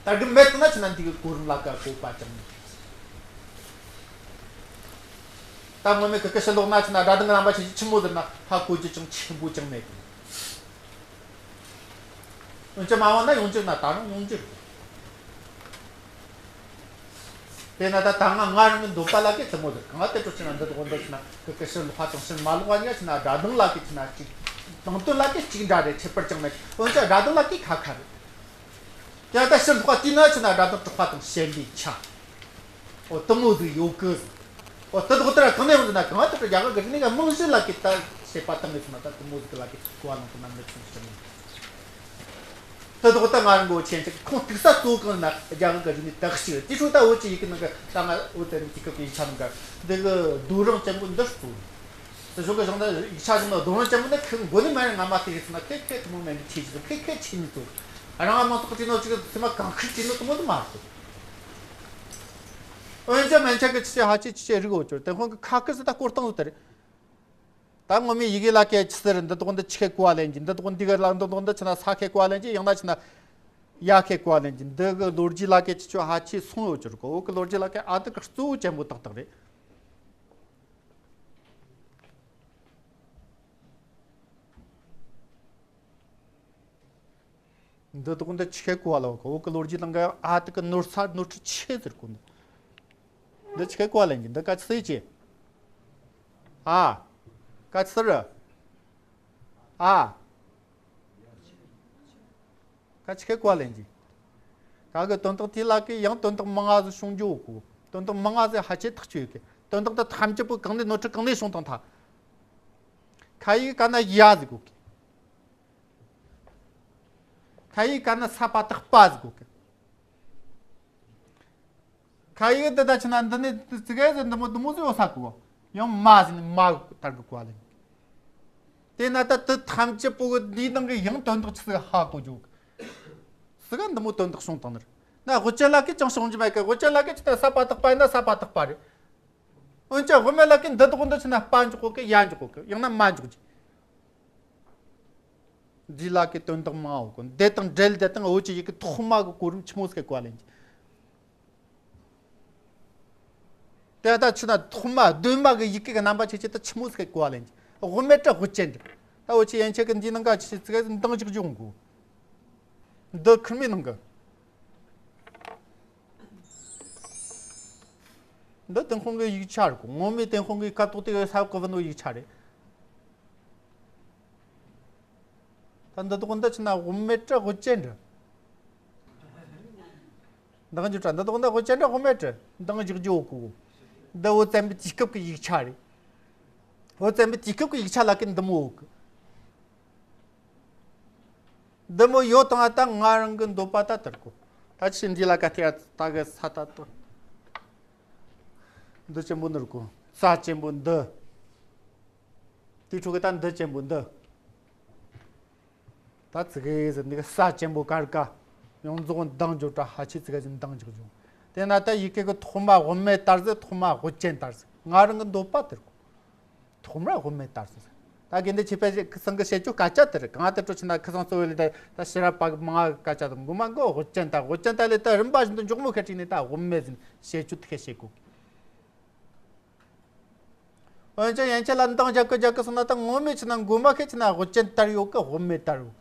དར་གི་མེད་ན་ཆི་ན་འདི་གི་གོ་རིམ་ལ་ག་གོ་བ་ཅང་མེད། ད་ངོ་མས་གི་གི་ཕྱི་ལོགས་ན་ཆི་ན་སྒྲ་གདངས་གི་རྣམ་པ་ཁྱད་ཆོས་ཆི་མོ་ཟེར་ན་ཧ་གོ་རྒྱུ་ཅང་ཆེན་པོ་ཅང་མེད། འོན་ཀྱང་མ་འོངས་ན་ཡོང་རྒྱུ་ན་ད་རུང་ཡོང་རྒྱུ་རེད། དེས་ན་ད་ད་ང་ང་རང་གི་འདོད་པ་ལ་གི་དེ་མོ་རེད། གང་དེ་འཕྲོ་ཕྱིན་ན་འདི་དགོན་འདི་ཕྱིན་ན་གི་གི་ཕྱིར་ལོག་པ་དང་ཕྱིར་མ་ལོག་པ་ཡ་ཕྱིན་ན་སྒྲ་གདངས་ལ་གི་ཕྱིན་ན་གཅིག་ནང་དོན་ལ་གི་གཅིག་འདྲ་རེད། ཁྱད་པར་ཅང་མེད། འོན་ཀྱང་སྒྲ་གདངས་ལ་གི་ཁ་ཁ་རེད། དེ་ད་ཕྱིར་ལོག་པ་དེས་ན་ཕྱིན་ན་སྒྲ་གདངས་གྲགས་པ་དང་ཞེན་པའི་ཆ། འོ་དེ་མོ་ཟིག་ཡོད་གི། འོ་དེ་དག་དེ་ར་གང་ནས་ཡོང་ཟེར་ན་གང་དེ་འཕྲོ་རྒྱ་གར་གི་རིག་གནས་ཀ་རྨང་གཞི་ལ་གི་ད་བཤད་པ་བཏང་ནས་སོང་ན་ད་དེ་མོ་ཟིག་ལ་གི་གོ་བ་ནང་དུ་ནམ་མེད་སོང་ཟེར་ནས། དེ་དག་ད་ང་རང་གི་འོ་ཆེན་ཆེ་ཁོང་ཐུག་ས་གཙོ་བོ་གང་ན་རྒྱ་གར་གི་རིག་གནས་དག་ཞིག་རེད། དེ་འཕྲོ་ད་འོ་ཅི་ཡི་གེ་ནང་གི་ད་ང་འོ་དེ་རིག་གི་ཡིག་ཆ་ནང་གི་འདི་གི་རྡོ་རིང་ཅན་པོ་འདི་གཙོ་བོ་རེད། དེ་ཕྱོགས་གི་གཞུང་ད་ཡིག་ཆ་གཞུང་ན་རྡོ་རིང་ཅན་པོ་འདི་ཁི་མགོ་ནས་མ་རེད། ང་མ་དེ་གི་སོང་ན་ཁེ་ཁེ་དེ་མོ་མེད་འདི་ཆེ་ཆེ་ཁེ་ཁེ་ཆེ་ནི་གཙོ་བོ་རང་ང་མང་ཚོགས་ཀྱི་ནོ་ཅིག་སེམས་མ་གང་ཁེ་ཆེ་ནི་དེ་མོ་འདི་མ་གཙོ་བོ། འོན་ཀྱང་སྨན་ཆ་གི་ཆི་ཆི་ཧ་ཆི་ཆི་ཆི་རིག་འོ་ཅོར་དེ་ཁོང་གི་ཁ་ཁི་སི་ད་སྐོར་སྟངས་སུ་དེ་རེད། ད་ངོ་མའི་ཡི་གེ་ལ་སྐད་ཆི་ཟེར། འདི་དག་འདི་ཆི་ཁེ་གོ་བ་ལེན་གྱི། འདི་དག་འདི་གི་ལ་འདི་དག་འདི་ཆི་ན་ས་ཁེ་གོ་བ་ལེན་གྱི། ཡང་ན་ཆི་ན་ཡ་ཁེ་གོ་བ་ལེན་གྱི། འདི་གི་ལོ་རྒྱུས་ལ་སྐད་ཆི་ཆོ་ཧ་ཆི་སོང་འོ་ཅོར་གོ། འོ་གི་ལོ་རྒྱུས་ལ་སྐད་ཨ་དི་གི་གཙོ་བོ་ཅན་པོ་ཏག་ཏག་རེད། འདི་དག་འདི་ཆི་ཁེ་གོ་བ་ལོ་གོ། འོ་གི་ལོ་རྒྱུས་དང་གི་ཨ་དི་གི་ནོར་ས་ནོར་འཁྲུལ་ཆེ་ཟེར་གོ། འདི་འདི་ཆི་ཁེ་གོ་བ་ལེན་གྱི། འདི་ཀ་ཆི་ཟེར་གྱི། ཨ། ཀ་ཆི་ཟེར། ཨ། ཀ་ཆི་ཁེ་གོ་བ་ལེན་གྱི། ཀ་གི་དོན་དག་དེ་ལ་གི་ཡང་དོན་དག་མང་ང་ཟིག་བྱུང་རྒྱུ་གོ། དོན་དག་མང་ང་ཟིག་ཧ་ཆེ་ཐག་ཆོད་གི། དོན་དག་དེ་ཐམས་ཅད་པོ་གང་ནས་ནོར་འཁྲུལ་གང་ནས་བྱུང་དང་ཐ། ཁ་ཡིག་ག་ན་ཡ་ཟིག་གོ་གི། ཁ་ཡིག་ག་ན་ས་པ་བཏགས་པ་ཟིག་གོ་གི། ཁ་ཡིག་འདི་ད་ཆི་ན་འདི་ནས་ཙི་གེ་ཟིག་འདི་མོ་འདི་མོ་ཟིག་ཡོད་ས་གོ། ཡང་མ་ཟིག་ནས་མ་ལྟར་གི་གོ་བ་ལེན། དེ་ན་ད་དེ་ཐམས་ཅད་པོ་གི་འདིའི་ནང་གི་ཡང་དོན་དག་ཆི་ཟིག་ཧ་གོ་རྒྱུ་གི། སི་ག་འདི་མོ་དོན་དག་བྱུང་བཏང་ནི་རེད། ན་དབུ་ཅན་ལ་གི་ཅང་བྱུང་རྒྱུ་མེད་གི། དབུ་ཅན་ལ་གི་ཆི་ན་ས་པ་བཏགས་པ་ཡིན་ན་ས་པ་བཏགས་པ་རེད། འོན་ཀྱང་དབུ་མེད་ལ་གི་འདི་དག་འདི་ཆི་ན་པ་འཇོག་གོ་གི། ཡ་འཇོག་གོ་གི། ཡང་ན་མ་འཇོག་རྒྱུ། འདི་ལ་གི་དོན་དག་མང་བོ་གོ། འདི་དང་འབྲེལ་འདི་དང་འོ་ཅི་ཡི་གེ་ཐོག་མ་གི་གོ་རིམ་ཆི་མོ་ཟིག་གི་གོ་བ་ལེན་གྱི། དེ་ལྟ་ཆི་ན་ཐོག་མ་གདོད་མ་གི་ཡི་གེ་གི་རྣམ་པ་ཆེ་ཆེ་ད་ཆི་མོ་ཟིག་གི་གོ་བ་ལེན་གྱི། དབུ་མེད་ར་དབུ་ཅན་རེད། ད་འོ་ཅི་ཡན་ཆད་གི་འདིའི་ནང་ག་ཆི་ཆི་ཙི་གེ་འདང་ཅིག་འཇོག་གོ། འདི་ཁུར་མའི་ནང་གི། འདི་ཏུན་ཧོང་གི་ཡིག་ཆ་རེད་གོ། ངོ་མའི་ཏུན་ཧོང་གི་སྐབས་ཐོག་དེ་གི་ས་བབ་གི་བུ་ནོ་ཡིག་ཆ་རེད། ད་འདི་དག་འདི་ཆི་ན་དབུ་མེད་ར་དབུ་ཅན་རེད། འདང་རྒྱུ་དྲ་འདི་དག་འདི་དབུ་ཅན་ར་དབུ་མེད་རེད། འདང་རྒྱག་རྒྱུ་ཡོད་གོ། འདི་བོད་བཙན་པོའི་དུས་སྐབས་ཀྱི་ཡིག་ཆ་རེད། བོད་བཙན་པོའི་དུས་སྐབས་ཀྱི་ཡིག་ཆ་ལ་གི་འདི་མོ་ཡོད་གི། འདི་མོ་ཡོད་དང་ད་ང་རང་གི་འདོད་པ་ད་དེར་གོ། ད་ཆི་འདི་ལ་ཀ་ཐེ་ད་གི་ས་ད་ཏོ། འདི་ཅན་པོ་འདིར་གོ། ས་ཅན་པོ་འདི། དེའི་ཕྲུ་གུ་ད་འདི་ཅན་པོ་འདི། ད་ཙི་གེ་ཟིག་འདི་གི་ས་ཅན་པོ་ཀར་ཀ། ཡོངས་རྫོགས་འདང་རྒྱུ་དྲ་ཧ་ཆི་ཙི་གེ་ཟིག་འདང་རྒྱག་རྒྱུ། དེ་ན་ད་ཡི་གེ་གི་ཐོག་མ་དབུ་མེད་ལྟར་ཟིག། ཐོག་མ་དབུ་ཅན་ལྟར་ཟིག། ང་རང་གི་འདོད་པ་དེར་གོ། ཐོག་མར་དབུ་མེད་ལྟར་ཟིག། ད་དགེ་འདུན་ཆོས་འཕེལ་ཁུ་སང་གི་བཤད་རྒྱུ་སྐད་ཆ་དེ་རེད། གང་དེ་སྤྲོ་ཆེ་ན་ཁུ་སང་གཙོ་བོ་ལས་ད་ད་ཕྱི་རབས་པ་མང་ང་སྐད་ཆ་དང་མགོ་མ་མགོ་དབུ་ཅན་ད་དབུ་ཅན་ད་ལས་ད་རིམ་པ་བཞིན་དུ་མགྱོགས་མོ་ཁད་ཅིག་ནས་ད་དབུ་མེད་ཟིན་བཤད་རྒྱུ་དེ་ཁད་བཤད་གོ། འོན་ཀྱང་ཡན་ཆད་ལ་འདང་རྒྱག་གི་རྒྱག་གི་སོང་ན་ད་ངོ་མས་ཆི་ན་མགོ་མ་ཁད་ཆི་ན་དབུ་ཅན་ལྟར་ཡོད་གི། དབུ་མེད་ལྟར་ཡོད་གི།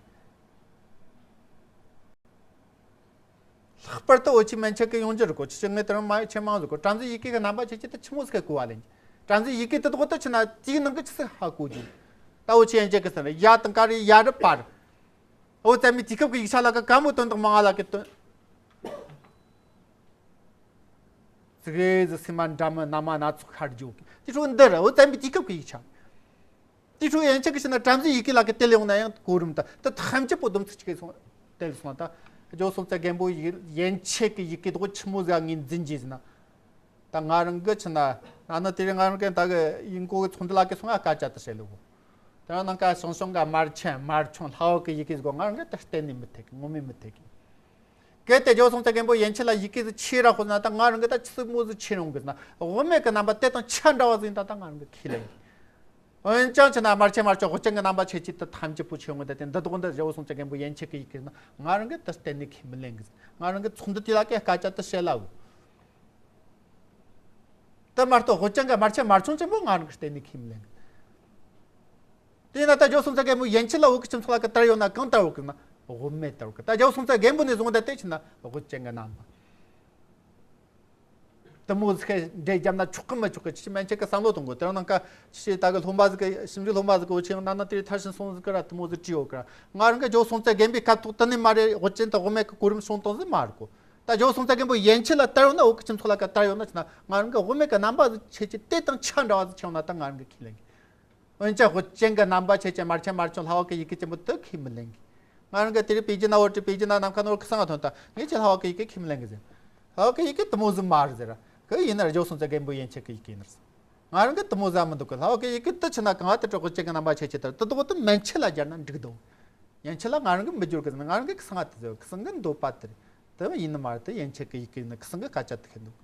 ལྷག་པར་དུ་འོ་ཆི་མན་ཆད་ཀྱི་ཡོང་རྒྱུ་རེད་གོ། ཆི་ཆི་ངས་དེ་རིང་མ་ཡི་ཆེ་མང་ཟིག་གོ། བྲམ་ཟེ་ཡི་གེ་གི་རྣམ་པ་ཆེ་ཆེ་དེ་ཆི་མོ་ཟིག་གི་གོ་བ་ལེན་གྱི། བྲམ་ཟེ་ཡི་གེ་དེ་དག་དེ་ཆི་ན་དེའི་ནང་གི་ཆི་ཟིག་ཧ་གོ་རྒྱུ། ད་འོ་ཆི་ཡན་ཆད་ཀྱི་ཟེར་ན་ཡ་དང་ཀ་རེ་ཡ་རེད་པ་རེད། འོ་བཙན་པོའི་དུས་སྐབས་ཀྱི་ཡིག་ཆ་ལ་ཀ་ག་མོ་དོན་དག་མང་ང་ལ་ཀི་དོན། ཙི་གེ་ཟིག་སེམས་མ་འདྲ་མི་སྣ་མ་སྣ་ཚོགས་ཤར་རྒྱུ་གི། དེ་ཕྲུ་གུ་འདི་རེད། འོ་བཙན་པོའི་དུས་སྐབས་ཀྱི་ཡིག་ཆ། དེ་ཕྲུ་གུ་ཡན་ཆད་ཀྱི་ཕྱིར་ན་བྲམ་ཟེ་ཡི་གེ་ལ་ཀི་དེ་ལས་ཡོང་ན་ཡང་གོ་རིམ་ད་དེ་ཐམས་ཅད་པོ་སྡོམ་ཚིག་གཅིག་གི་སོང་། དེ་ལས་སོང་ད་ཇོ་སོབ་ཙ་རྒན་པོ་ཡི་ཡན་ཆད་ཀྱི་ཡི་གེ་དག་ཆི་མོ་ཟིག་ངོས་འཛིན་གྱི་ཟེར་ན། ད་ང་རང་གི་ཕྱིར་ན་ན་ནི་དེ་རིང་ང་རང་གི་ད་གི་ཡིན་གོ་གི་ཚོགས་འདུ་ལ་ཀི་སོང་ང་སྐད་ཆ་དེ་བཤད་ལེ་གོ། དེ་རང་ནང་ཀ་ཞང་ཞུང་ག་དམར་ཆེན་དམར་ཆུང་ལྷ་འོག་གི་ཡི་གེ་ཟིག་གོ། ང་རང་གི་དེ་གཏན་ནས་མི་ཐེག་གི། ངོ་མས་མི་ཐེག་གི། གལ་ཏེ་ཇོ་སོང་ཙེ་རྒན་པོ་ཡན་ཆད་ལ་ཡི་གེ་ཟིག་ཆེ་ར་ཧོ་ན་ད་ང་རང་གི་ད་ཆི་མོ་ཟིག་ཆེ་རུང་གི་ན་དབུ་མེད་གི་རྣམ་པ་དེ་དང་ཆ་འདྲ་བ་ཟིག་ད་ད་ང་རང་གི་ཁས་ལེན་གི། འོན་ཀྱང་ཆི་ན་དམར་ཆེན་དམར་ཆེན་དབུ་ཅན་གི་རྣམ་པ་ཆེ་ཆེ་དེ་ཐམས་ཅད་པོ་ཆེ་ཡོང་གི་ད་དེ་འདི་དག་འདི་ཇོ་སོང་ཙེ་རྒན་པོ་ཡན་ཆད་གི་ཡི་གེ་ན་ང་རང་གི་ད་གཏན་ནས་ཁས་མི་ལེན་གི། ང་རང་གི་ཚོགས་འདུ་དེ་ལ་གི་སྐད་ཆ་དེ་བཤད་ལ་འོ། དེ་མ་གཏོགས་དབུ་ཅན་གི་དམར་ཆེན་དམར་ཆུང་ཆེན་པོ་ང་རང་གི་གཏན་ནས་ཁས་མི་ལེན་གི། དེས་ན་ད་ཇོ་སོང་ཙེ་རྒན་པོ་ཡན་ཆད་ལ་བོད་ཀྱི་སྤྱི་ཚོགས་ལ་ག་དར་ཡོད་ན་གང་དར་བོ་གི་ན་དབུ་མེད་དར་བོ་གི། ད་ཇོ་སོང་ཙེ་རྒན་པོ་ནས་བཟུང་ད་དེ་ཕྱིན་ན་དབུ་ཅན་གི་རྣམ་པ་དེ་མོ་ཟིག་འདྲེ་རྒྱབ་ན་ཆོག་གི་མི་ཆོག་གི། ཅི་མན་ཆད་གི་བསམ་བློ་གཏོང་དགོས། དེ་རིང་ནངས་ཀ་ཅི་ད་གི་སློབ་མ་ཟིག་གི་ཞིབ་འཇུག་སློབ་མ་ཟིག་གི་འོ་ཆེ་ཡང་ན་ན་དེ་མཐར་ཕྱིན་སོང་ཟིག་གི་ར་དེ་མོ་ཟིག་བྲིས་ཡོད་གི་ར། ང་རང་གི་ཇོ་སོང་ཙེ་རྒན་པོའི་སྐབས་ཐོག་དེ་ནས་མ་རེད། དབུ་ཅན་དང་དབུ་མེད་གི་གོ་རིམ་བྱུང་བཏང་ཟིག་མ་རེད་གོ། ད་ཇོ་སོང་ཙེ་རྒན་པོ་ཡན་ཆད་ལ་དར་ཡོད་ན་བོད་ཀྱི་སྤྱི་ཚོགས་ལ་ག་དར་ཡོད་ན་ཆི་ན་ང་རང་གི་དབུ་མེད་གི་རྣམ་པ་ཟིག་ཆེ་ཆེ་དེ་དང་ཆ་འདྲ་བ་ཟིག་ཆེ་ཡོང་ན་ད་ང་རང་གི་ཁས་ལེན་གི། འོན་ཀྱང་དབུ་ཅན་གྱི་རྣམ་པ་ཆེ་ཆེ་དམར་ཆེན་དམར་ཆུང་ལྷ་བ་གི་ཡི་གེ་ཆེན་པོ་དེ་ཁས་མི་ལེན་གི། ང་རང་གི་དེ་རིང་པེ་ཅིན་ན་བོད་ཀྱི་པེ་ཅིན་ན་ནམ་མཁའ་ནོར་གི་སང་ང་ཐོན་ད་ངས་ཀྱི་ལྷ་བ་གི་ཡི་གེ་ཁས་མི་ལེན་གི་ཟེར། ལྷ་བ་གི་ཡི་གེ་དེ་མོ་ཟིག་མ་རེད་ཟེར། གི་ཡིན་ན་ར་ཇོ་སོང་ཙེ་རྒན་པོ་ཡན་ཆད་གི་ཡི་གེ་ཡིན་ན་ར། ང་རང་གི་དེ་མོ་ཟིག་མི་འདུག་གི། ལྷ་བ་གི་ཡི་གེ་དེ་ཆི་ན་གང་ང་དེ་དྲག་དབུ་ཅན་གྱི་རྣམ་པ་ཆེ་ཆེ་དར་དེ་དག་དེ་མན་ཆད་ལ་སྦྱར་ན་འགྲིག་འདུག། ཡན་ཆད་ལ་ང་རང་གི་མི་སྦྱོར་གི་ཟེར། ང་རང་གི་གི་སང་ང་དེ་ཟེར་གི་སང་གི་འདོད་པ་དེ་རེད། དེ་ཡིན་ནི་མ་རེད། དེ་ཡན་ཆད་གི་ཡི་གེ་ཡིན་ན་གི་སང་གི་སྐད་ཆ་དེ་ཁེ་འདུག།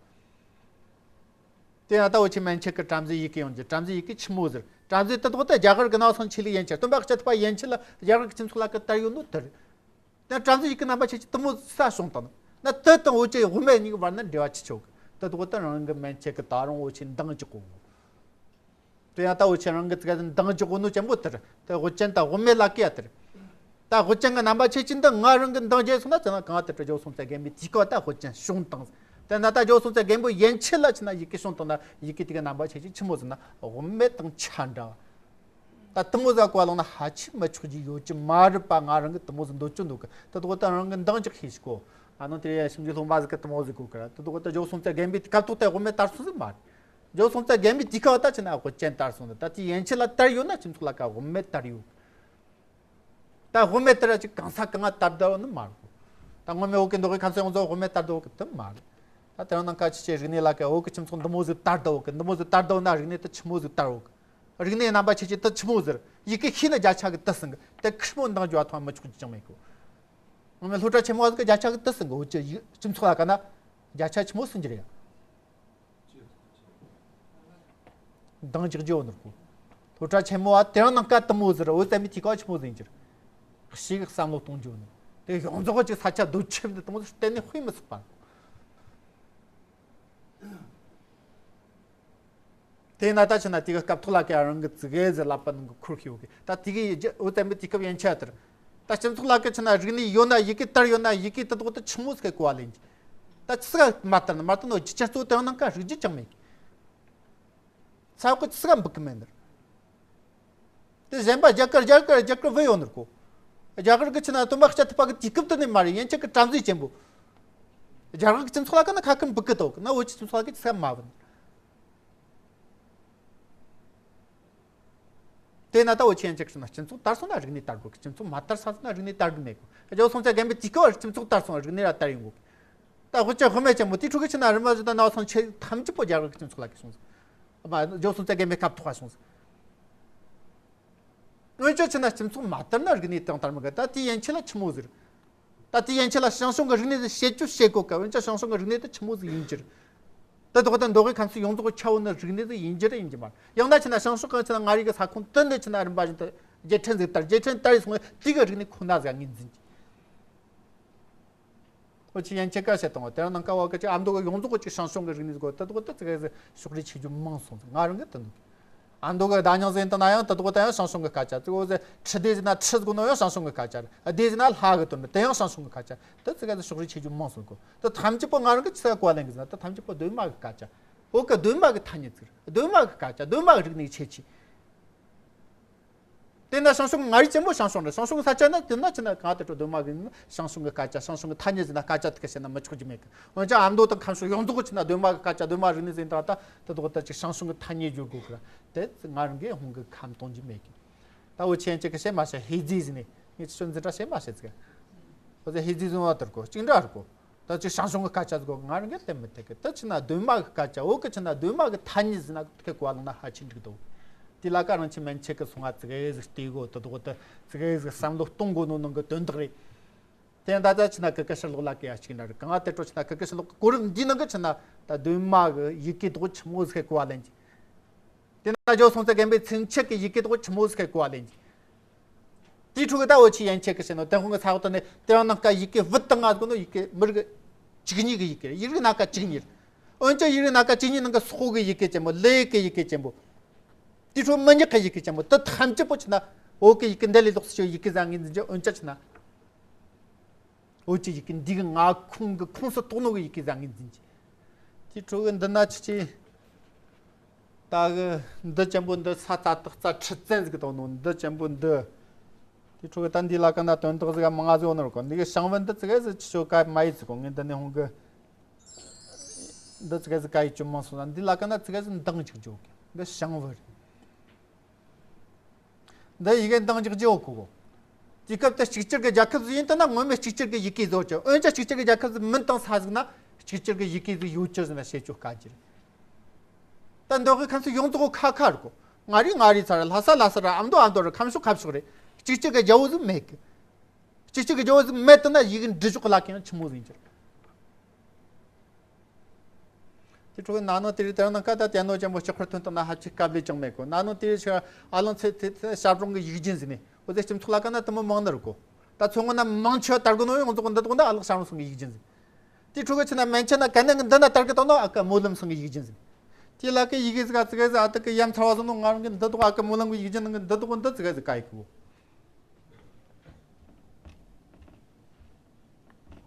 དེ་ཡང་ད་འུ་ཆོ་མན་ཆད་ཀྱི་བྲམ་ཟེའི་ཡི་གེ་ཡོང་རྒྱུ། བྲམ་ཟེའི་ཡི་གེ་ཆི་མོ་ཟེར། བྲམ་ཟེ་དེ་དག་ད་རྒྱ་གར་གྱི་ནང་སང་ཆོས་ལུགས་ཡན་ཆད་སྟོན་པ་སྐྱབས་ཐུབ་པ་ཡན་ཆད་ལ་རྒྱ་གར་གྱི་སྤྱི་ཚོགས་ལ་གི་དར་ཡོད་ནོ་དེ་རེད། དེ་བྲམ་ཟེའི་ཡི་གེ་རྣམ་པ་ཆེ་ཆེ་དེ་མོ་ས་བྱུང་བཏང་ན་དེ་དང་འུ་ཆོའི་དབུ་མེད་གཉིས་ཀྱི་བར་ན་འབྲེལ་བ་ཆི་ཆོག་གི། དེ་དག་ད་རང་གི་མན་ཆད་ཀྱི་ད་རུང་འུ་ཆོས་འདང་རྒྱག་གོ། དེ་ཡང་ད་འུ་ཆོ་རང་གི་ཙི་ག་འདང་རྒྱག་གོ་ནོ་ཅན་པོ་དེ་རེད། དེ་དབུ་ཅན་དང་དབུ་མེད་ལ་གི་ཡ་དེ་རེད། ད་དབུ་ཅན་གྱི་རྣམ་པ་ཆེ་ཆེ་འདི་ང་རང་གི་འདང་རྒྱག་སོང་ན་ཅི་ན་གང་དེ་དྲ་ཇོ་སོང་ཙེ་རྒན་པོའི་དུས་སྐབས་ད་དབུ་ཅན་བྱུང་བཏང་། དེ་ན་ད་ཇོ་སོང་ཙེ་རྒན་པོ་ཡན་ཆད་ལ་ཆི་ན་ཡི་གེ་བྱུང་བཏང་ན་ཡི་གེ་དེ་གི་རྣམ་པ་ཆེ་ཆེ་ཆི་མོ་ཟེར་ན་དབུ་མེད་དང་ཆ་འདྲ་བ། ད་དེ་མོ་ཟིག་གོ་བ་ལོང་ན་ཧ་ཆི་མི་ཆོག་རྒྱུ་ཡོད་ཀྱི་མ་རེད་པ། ང་རང་གི་དེ་མོ་ཟིག་འདོད་ཀྱི་འདུག་གི། ད་དེ་གོ་ད་རང་གི་འདང་རྒྱག་ཤེས་ཤིག་གོ། ཨ་ནི་དེ་ཡ་ཞིབ་འཇུག་སློབ་མ་ཟིག་གི་དེ་མོ་ཟིག་གོ་གི་ར། ད་དེ་གོ་ད་ཇོ་སོང་ཙེ་རྒན་པོའི་དུས་སྐབས་ཐོག་ད་དབུ་མེད་དར་སོང་ཟིག་མ་རེད། ཇོ་སོང་ཙེ་རྒན་པོའི་དུས་སྐབས་ད་ཆི་ན་དབུ་ཅན་དར་སོང་ད། ད་དེ་ཡན་ཆད་ལ་དར་ཡོད་ན་སྤྱི་ཚོགས་ལ་ག་དབུ་མེད་དར་ཡོད། ད་དབུ་མེད་དར་ཅིག་གང་ས་གང་ང་དར་བསྡད་ནི་མ་རེད། ད་སྔོན་མའི་བོད་ཀྱི་མདོ་དབུས་ཁམས་གསུམ་ཡོངས་རྫོགས་དབུ་མེད་དར་བསྡད་ཀྱི་དེ་མ་རེད། ད་དེ་རིང་ནངས་ཀ་ཕྱི་ཕྱི་རིག་གནས་ལ་ཀ་བོད་ཀྱི་སྤྱི་ཚོགས་འདི་མོ་ཟིག་དར་བསྡད་ཀྱི། འདི་མོ་ཟིག་དར་བསྡད་ན་རིག་གནས་དེ་ཆི་མོ་ཟིག་དར་བོ་གི། རིག་གནས་རྣམ་པ་ཆེ་ཆེ་དེ་ཆི་མོ་ཟིག་ཡི་གེ་ཤེས་ན་བརྒྱ་ཆ་གི་དེ་ཟིན་གི། དེ་ཁིར་མོ་འདང་རྒྱུ་བ་ཐོག་མི་ཆོག་རྒྱུ་ཅང་མེད་གི། སྔོན་མའི་སློབ་གྲྭ་ཆེན་མོ་བ་ཟིག་གི་བརྒྱ་ཆ་གི་དེ་ཟིན་གི། འུ་ཅག་ཡི་སྤྱི་ཚོགས་ལ་ཀ་ན་བརྒྱ་ཆ་ཆི་མོ་ཟིན་གྱི་རེད་ཡ། འདང་རྒྱག་རྒྱུ་ཡོད་ནོ་གོ། སློབ་གྲྭ་ཆེན་མོ་བ་དེ་རིང་ནངས་ཀ་དེ་མོ་ཟིག་ར་བོད་བཙན་པོའི་དུས་སྐབས་ཆི་མོ་ཟིག་ཡིན་གྱི་རེད། ཞིག་བསམ་བློ་གཏོང་རྒྱུ་ནི་དེ་ཡོངས་རྫོགས་ཀྱི་ས་ཆ་རྡོ་ཆེ་འདི་དེ་མོ་ཟིག་གཏན་ནས་དཔེ་མི་སྲིད་པ། དེ་ན་ད་ཆི་ན་དེ་གི་སྐབས་ཐོག་ལ་ཀ་རང་གི་ཙི་གེ་ཟིག་ལབ་པ་ནང་གི་ཁུར་ཤེས་ཡོད་གི། ད་དེ་གི་ཡི་རྒྱ་བོད་བཙན་པོའི་དུས་སྐབས་ཡན་ཆད་དེར་ད་སྤྱི་ཚོགས་ལ་ཀ་ཆི་ན་རིག་གནས་ཡོད་ན་ཡི་གེ་དར་ཡོད་ན་ཡི་གེ་དེ་དག་དེ་ཆི་མོ་ཟིག་གི་གོ་བ་ལེན་གྱི། ད་ཆི་ཟིག་མ་དར་ན་མ་དར་ནོ་ཅི་ཆ་གཙོ་དེ་ནང་ཀ་རིག་རྒྱུ་ཅང་མེད་གི། ས་ཁོ་ཆི་ཟིག་འབུད་གི་མེད་ནི། དེ་གཞན་པ་རྒྱ་གར་རྒྱ་གར་རྒྱ་གར་བུད་ཡོད་ནི་ར་གོ། རྒྱ་གར་གི་ཆི་ན་སྟོན་པ་སྐྱབས་ཐུབ་པ་གི་དུས་སྐབས་དེ་ནས་མ་རེད། ཡན་ཆད་གི་བྲམ་ཟེ་ཆེན་པོ། རྒྱ་གར་གི་སྤྱི་ཚོགས་ལ་ཀ་ན་ཁ་ཁུར་འབུད་གི་འདུག་ན་བོད་ཀྱི་སྤྱི་ཚོགས་ལ་ཀ་ཆི་ཟིག་མ་བུད་ནི། དེ་ན་ད་འུ་ཆོ་ཡན་ཆད་ཀྱི་ན་སྤྱི་ཚོགས་དར་སོང་ན་རིག་གནས་དར་དགོས་གི། སྤྱི་ཚོགས་མ་དར་ས་ན་རིག་གནས་དར་གི་མེད་གི། ཇོ་སོང་ཙེ་རྒན་པོའི་དུས་སྐབས་སྤྱི་ཚོགས་དར་སོང་རིག་གནས་ར་དར་ཡོང་གོ་གི། ད་དབུ་ཅན་དབུ་མེད་ཆེན་པོ་དེ་ཕྲུ་གུ་ཆི་ན་རིམ་པ་བཞིན་དུ་ན་སོང་ཆེ་ཐམས་ཅད་པོ་རྒྱ་གར་གི་སྤྱི་ཚོགས་ལ་གི་སོང་ཟིག། མ་ཇོ་སོང་ཙེ་རྒན་པོའི་སྐབས་ཐོག་སོང་ཟིག། འོན་ཀྱང་ཆི་ན་སྤྱི་ཚོགས་མ་དར་ན་རིག་གནས་དང་དར་མི་དགོས། ད་དེ་ཡན་ཆད་ལ་ཆི་མོ་ཟིག། ད་དེ་ཡན་ཆད་ལ་ཞང་ཞུང་གི་རིག་གནས་དེ་བཤད་རྒྱུ་བཤད་གོ་ག། འོན་ཀྱང་ཞང་ཞུང་གི་རིག་གནས་དེ་ཆི་མོ་ཟིག་ཡིན་གྱི་རེད། དེ་དག་ད་མདོ་དབུས་ཁམས་གསུམ་ཡོངས་རྫོགས་ཀྱི་ཁྱབ་ཡོད་ནི་རིག་གནས་ཟིག་ཡིན་གྱི་རེད་ཡིན་གྱི་མ་རེད། ཡང་ན་ཆི་ན་ཞང་ཞུང་གི་ཆི་ན་མངའ་རིས་ཀྱི་ས་ཁོངས་དེ་འདི་ཆི་ན་རིམ་པ་བཞིན་དུ་རྒྱལ་ཕྲན་ཟིག་དར། རྒྱལ་ཕྲན་དར་ཡི་སོང་བས་དེ་གི་རིག་གནས་ཁོ་ན་ཟིག་ངོས་འཛིན་གྱི། འུ་ཆོ་ཡན་ཆད་ཀ་བཤད་དང་དེ་རིང་ནངས་ཀ་བ་ཀ་ཅིག་ཨ་མདོ་གི་ཡོངས་རྫོགས་ཀྱི་ཞང་ཞུང་གི་རིག་གནས་ཟིག་གོ། དེ་དག་ད་ཙི་གེ་ཟིག་ཕྱོགས་རིས་ཆེ་རྒྱུ་མང་སོང་ཟིག། ང་རང་གི་དེ་འདུག། ཨ་མདོ་གི་བརྡ་རྙིང་ཟིག་ཡིན་དང་ན་ཡང་དེ་དག་ད་ཡང་ཞང་ཞུང་གི་སྐད་ཆ་ཙི་འོ་ཟེ། ཁྲི་སྡེ་ཟེར་ན་ཁྲི་ཟེར་གོ་ནོ་ཡང་ཞང་ཞུང་གི་སྐད་ཆ་རེད། སྡེ་ཟེར་ན་ལྷ་གི་དོན་རེད། དེ་ཡང་ཞང་ཞུང་གི་སྐད་ཆ། དེ་ཙི་གེ་ཟིག་ཕྱོགས་རིས་ཆེ་རྒྱུ་མང་སོང་གོ། དེ་ཐམས་ཅད་པོ་ང་རང་གི་ཆི་ཟིག་གོ་བ་ལེན་གི་ཟེར་ན་དེ་ཐམས་ཅད་པོ་གདོད་མ་གི་སྐད་ཆ། བོད་གི་གདོད་མ་གི་ཐ་སྙད་ཟིག་རེད། གདོད་མ་གི་སྐད་ཆ། གདོད་མ་གི་རིག་གནས་ཆེ་ཆེ། དེ་ན་ཞང་ཞུང་མངའ་རིས་ཆེན་པོ་ཞང་ཞུང་རེད། ཞང་ཞུང་གི་ས་ཆ་ན་དེ་ན་ཆི་ན་གང་དེ་འཕྲོ་གདོད་མ་གི་ཞང་ཞུང་གི་སྐད་ཆ། ཞང་ཞུང་གི་ཐ་སྙད་ཟེར་ན་སྐད་ཆ་དེ་ག་བཤད་ན་མི་ཆོག་རྒྱུ་མེད་གི། འོན་ཀྱང་ཨ་མདོ་དང་ཁམས་ཕྱོགས་ཡོངས་རྫོགས་ཆི་ན་གདོད་མ་གི་སྐད་ཆ། གདོད་མ་རིག་གནས་ཟེར་ན་ད་དེ་དག་ད་ཅིག་ཞང་ཞུང་གི་ཐ་སྙད་བརྗོད་དགོས་གི་ར། དེ་ང་རང་གི་ཧོང་གི་ཁམས་གཏོང་རྒྱུ་མེད་གི། ད་འུ་ཆོ་ཡན་ཆད་ཀྱི་བཤད་མ་བཤད་ཧེ་ཛི་ཟེར་ནས་ངས་ཆི་ཆོ་འཛིན་གྲྭ་བཤད་མ་བཤད་ཟིག། འོ་ཟེ་ཧེ་ཛི་ཟེར་བ་དེར་གོ་གཅིག་འདྲ་རེད་གོ། ད་ཅིག་ཞང་ཞུང་གི་སྐད་ཆ་ཟིག་གོ། ང་རང་གིས་དེ་མི་ཐེག་གི། དེ་ཆི་ན་གདོད་མ་གི་སྐད་ཆ། བོད་གི་ཆི་ན་གདོད་མ་གི་ཐ་སྙད་ཟེར་ན་ཁེ་གོ་བ་ལོང་ན་ཧ་ཅང་འགྲིག་འདུག། དེ་ལ་ཀ་རང་ཆི་མན་ཆད་གི་སོང་ང་ཙི་གེ་ཟིག་བལྟས་གོ། དེ་དག་དེ་ཙི་གེ་ཟིག་བསམ་བློ་གཏོང་དགོས་ནོ་ནང་གི་དོན་དག་རེད། དེ་ཡང་ད་ལྟ་ཕྱི་ན་ཀི་ཀི་ཕྱིར་ལོག་ལ་ཀི་ཡ་གཅིག་འདྲ་རེད། གང་ལ་དེ་འཕྲོ་ཕྱི་ན་ཀི་ཀི་ཕྱིར་ལོག་གི་གོ་རིམ་འདིའི་ནང་གི་ཕྱི་ན་ད་གདོད་མ་གི་ཡི་གེ་དོག་ཆི་མོ་ཟིག་གོ་བ་ལེན་གྱི། དེ་ན་ཇོ་སོང་ཙེ་རྒན་པའི་མཚན་ཆད་ཀྱི་ཡི་གེ་དོག་ཆི་མོ་ཟིག་གོ་བ་ལེན་གྱི། དེའི་འཕྲོ་གི་ད་འོ་ཆི་ཡན་ཆད་ཀྱི་ཕྱི་ན་དེ་ཧོང་གི་ས་འོག་ཏུ་ནས་དེ་རང་ནང་ཀ་ཡི་གེ་བུད་དང་ང་གོ་ནོ་ཡི་གེ་མི་རིགས་བཅུ་གཉིས་ཀྱི་ཡི་གེ་རེད། ཡིག་རིགས་སྣ་ཁ་བཅུ་གཉིས་རེད། འོན་ཀྱང་ཡིག་རིགས་སྣ་ཁ་བཅུ་གཉིས་ནང་གི་སོག་གི་ཡི་གེ་ཅན་པོ་ལེ་གི་ཡི་གེ་ཅན་པོ། དེའི་འཕྲོ་མི་ཉག་གི་ཡི་གེ་ཅན་པོ་དེ་ཐམས་ཅད་པོ་ཕྱི་ན་འོ་གི་ཡི་གེ་འདི་ལས་ལོགས་སུ་ཡི་གེ་བཟང་ངན་འཛིན་གྱི། འོན་ཀྱང་ཕྱི་ན། འོ་ཅི་ཡི་གེ་འདི་གི་ང་ཁོང་གི་ཁོངས་སུ་གཏོགས་ནོ་གི་ཡི་གེ་བཟང་ངན་འཛིན་གྱི། དེའི་འཕྲོ་གི་འདི་ན་ཆི་ཆི། ད་གི་འདི་ཅན་པོ་འདི་ས་ཙ་དག་རྩ་ཁྲི་བཙན་ཟིག་གི་གཏོང་ནོ་འདི་ཅན་པོ་འདི། དེའི་འཕྲོ་གི་ད་འདི་ལ་ཀ་ན་དོན་དག་ཟིག་མང་ང་ཟིག་ཡོད་ནོ་ར་གོ། འདི་གི་ཞང་བོན་འདི་ཙི་གེ་ཟིག་ཆི་ཆོ་ཀ་མ་ཡི་ཟིག་གོ། ངས་འདི་ནས་ཧོང་གི་འདི་ཙི་གེ་ཟིག་ཀ་ཡི་ཅུང་མང་སོང་ན། འདི་ལ་ཀ་ན་ཙི་གེ་ཟིག་འདང་ཅིག་འཇོག་གི། འདི་ཞང་བོན་རེད། འདི་ཡི་གེ་འདང་རྒྱག་རྒྱུ་ཡོད་གོ། དེ་སྐབས་དེ་གཅིག་གྱུར་གྱི་རྒྱལ་ཁབ་ཟིག་ཡིན་ད་ན་ངོ་མས་གཅིག་གྱུར་གྱི་ཡི་གེ་བཟོ་རྒྱུ། འོན་ཀྱང་གཅིག་གྱུར་གྱི་རྒྱལ་ཁབ་ཟིག་མིན་དང་ས་ཟིག་ན་གཅིག་གྱུར་གྱི་ཡི་གེ་ཟིག་ཡོད་རྒྱུ་ཟིག་ན་བྱེད་རྒྱུ་དཀའ་རྒྱུ་རེད། ད་འདི་གི་ཁམས་སུ་ཡོངས་རྫོགས་ཁ་ཁ་རེད་གོ། ང་རེ་ང་རེ་ཚར། ལྷ་ས་ལྷ་ས་ར། ཨ་མདོ་ཨ་མདོ་ར། ཁམས་ཕྱོགས་ཁམས་ཕྱོགས་རེད། གཅིག་གྱུར་གྱི་རྒྱལ་པོ་ཟིག་མེད་གི། གཅིག་གྱུར་གྱི་རྒྱལ་པོ་ཟིག་མེད་དུ་ན་ཡི་གེ་འབྲི་ཕྱོགས་ལ་ཀྱང་ཆི་མོ་ཟིག་ཡིན་རྒྱུ་རེད། དེ་འཕྲོ་གི་ན་ནིང་དེ་རིང་དེ་རིང་ནང་ཀ་ད་དེ་ནོ་ཅན་པོ་ལྕགས་ཕུར་ཐོན་བཏང་ན་ཧ་ཅི་དཀའ་ལས་ཅང་མེད་གོ། ན་ནིང་དེ་རིང་ཆ་ཨ་ལང་ཚེ་དེ་དེ་ཞབས་དྲུང་གི་ཡིག་རྒྱུན་ཟིན་ནས་འོ་དེ་སྤྱི་ཚོགས་ལ་ཀ་ན་དུ་མོ་མང་ནི་རུ་གོ། ད་མཚོ་སྔོན་ན་མང་ཆེ་བ་དར་གི་ནོ་ཡོངས་རྫོགས་འདི་དག་འདི་ཨ་ལགས་ཞང་རུང་ཚང་གི་ཡིག་རྒྱུན་ཟིན། དེ་འཕྲོ་གི་ཆི་ན་མན་ཆད་ན་ག་ནས་འདི་ན་དར་གི་བཏང་ནོ་ཨ་ཀ་སྨོན་ལམ་ཚང་གི་ཡིག་རྒྱུན་ཟིན། དེ་ལ་ཀ་ཡི་གེ་ཟིག་ག་ཙི་གེ་ཟིག་ཨ་ད་ཀི་ཡ་མཚར་བ་སོང་ནོ། ང་རང་གི་འདི་དག་ཨ་ཀ་སྨོན་ལམ་གི་ཡིག་རྒྱུན་ནང་གི་འདི་དག་འདི་ཙི་གེ་ཟིག་ག་ཡི་གོ།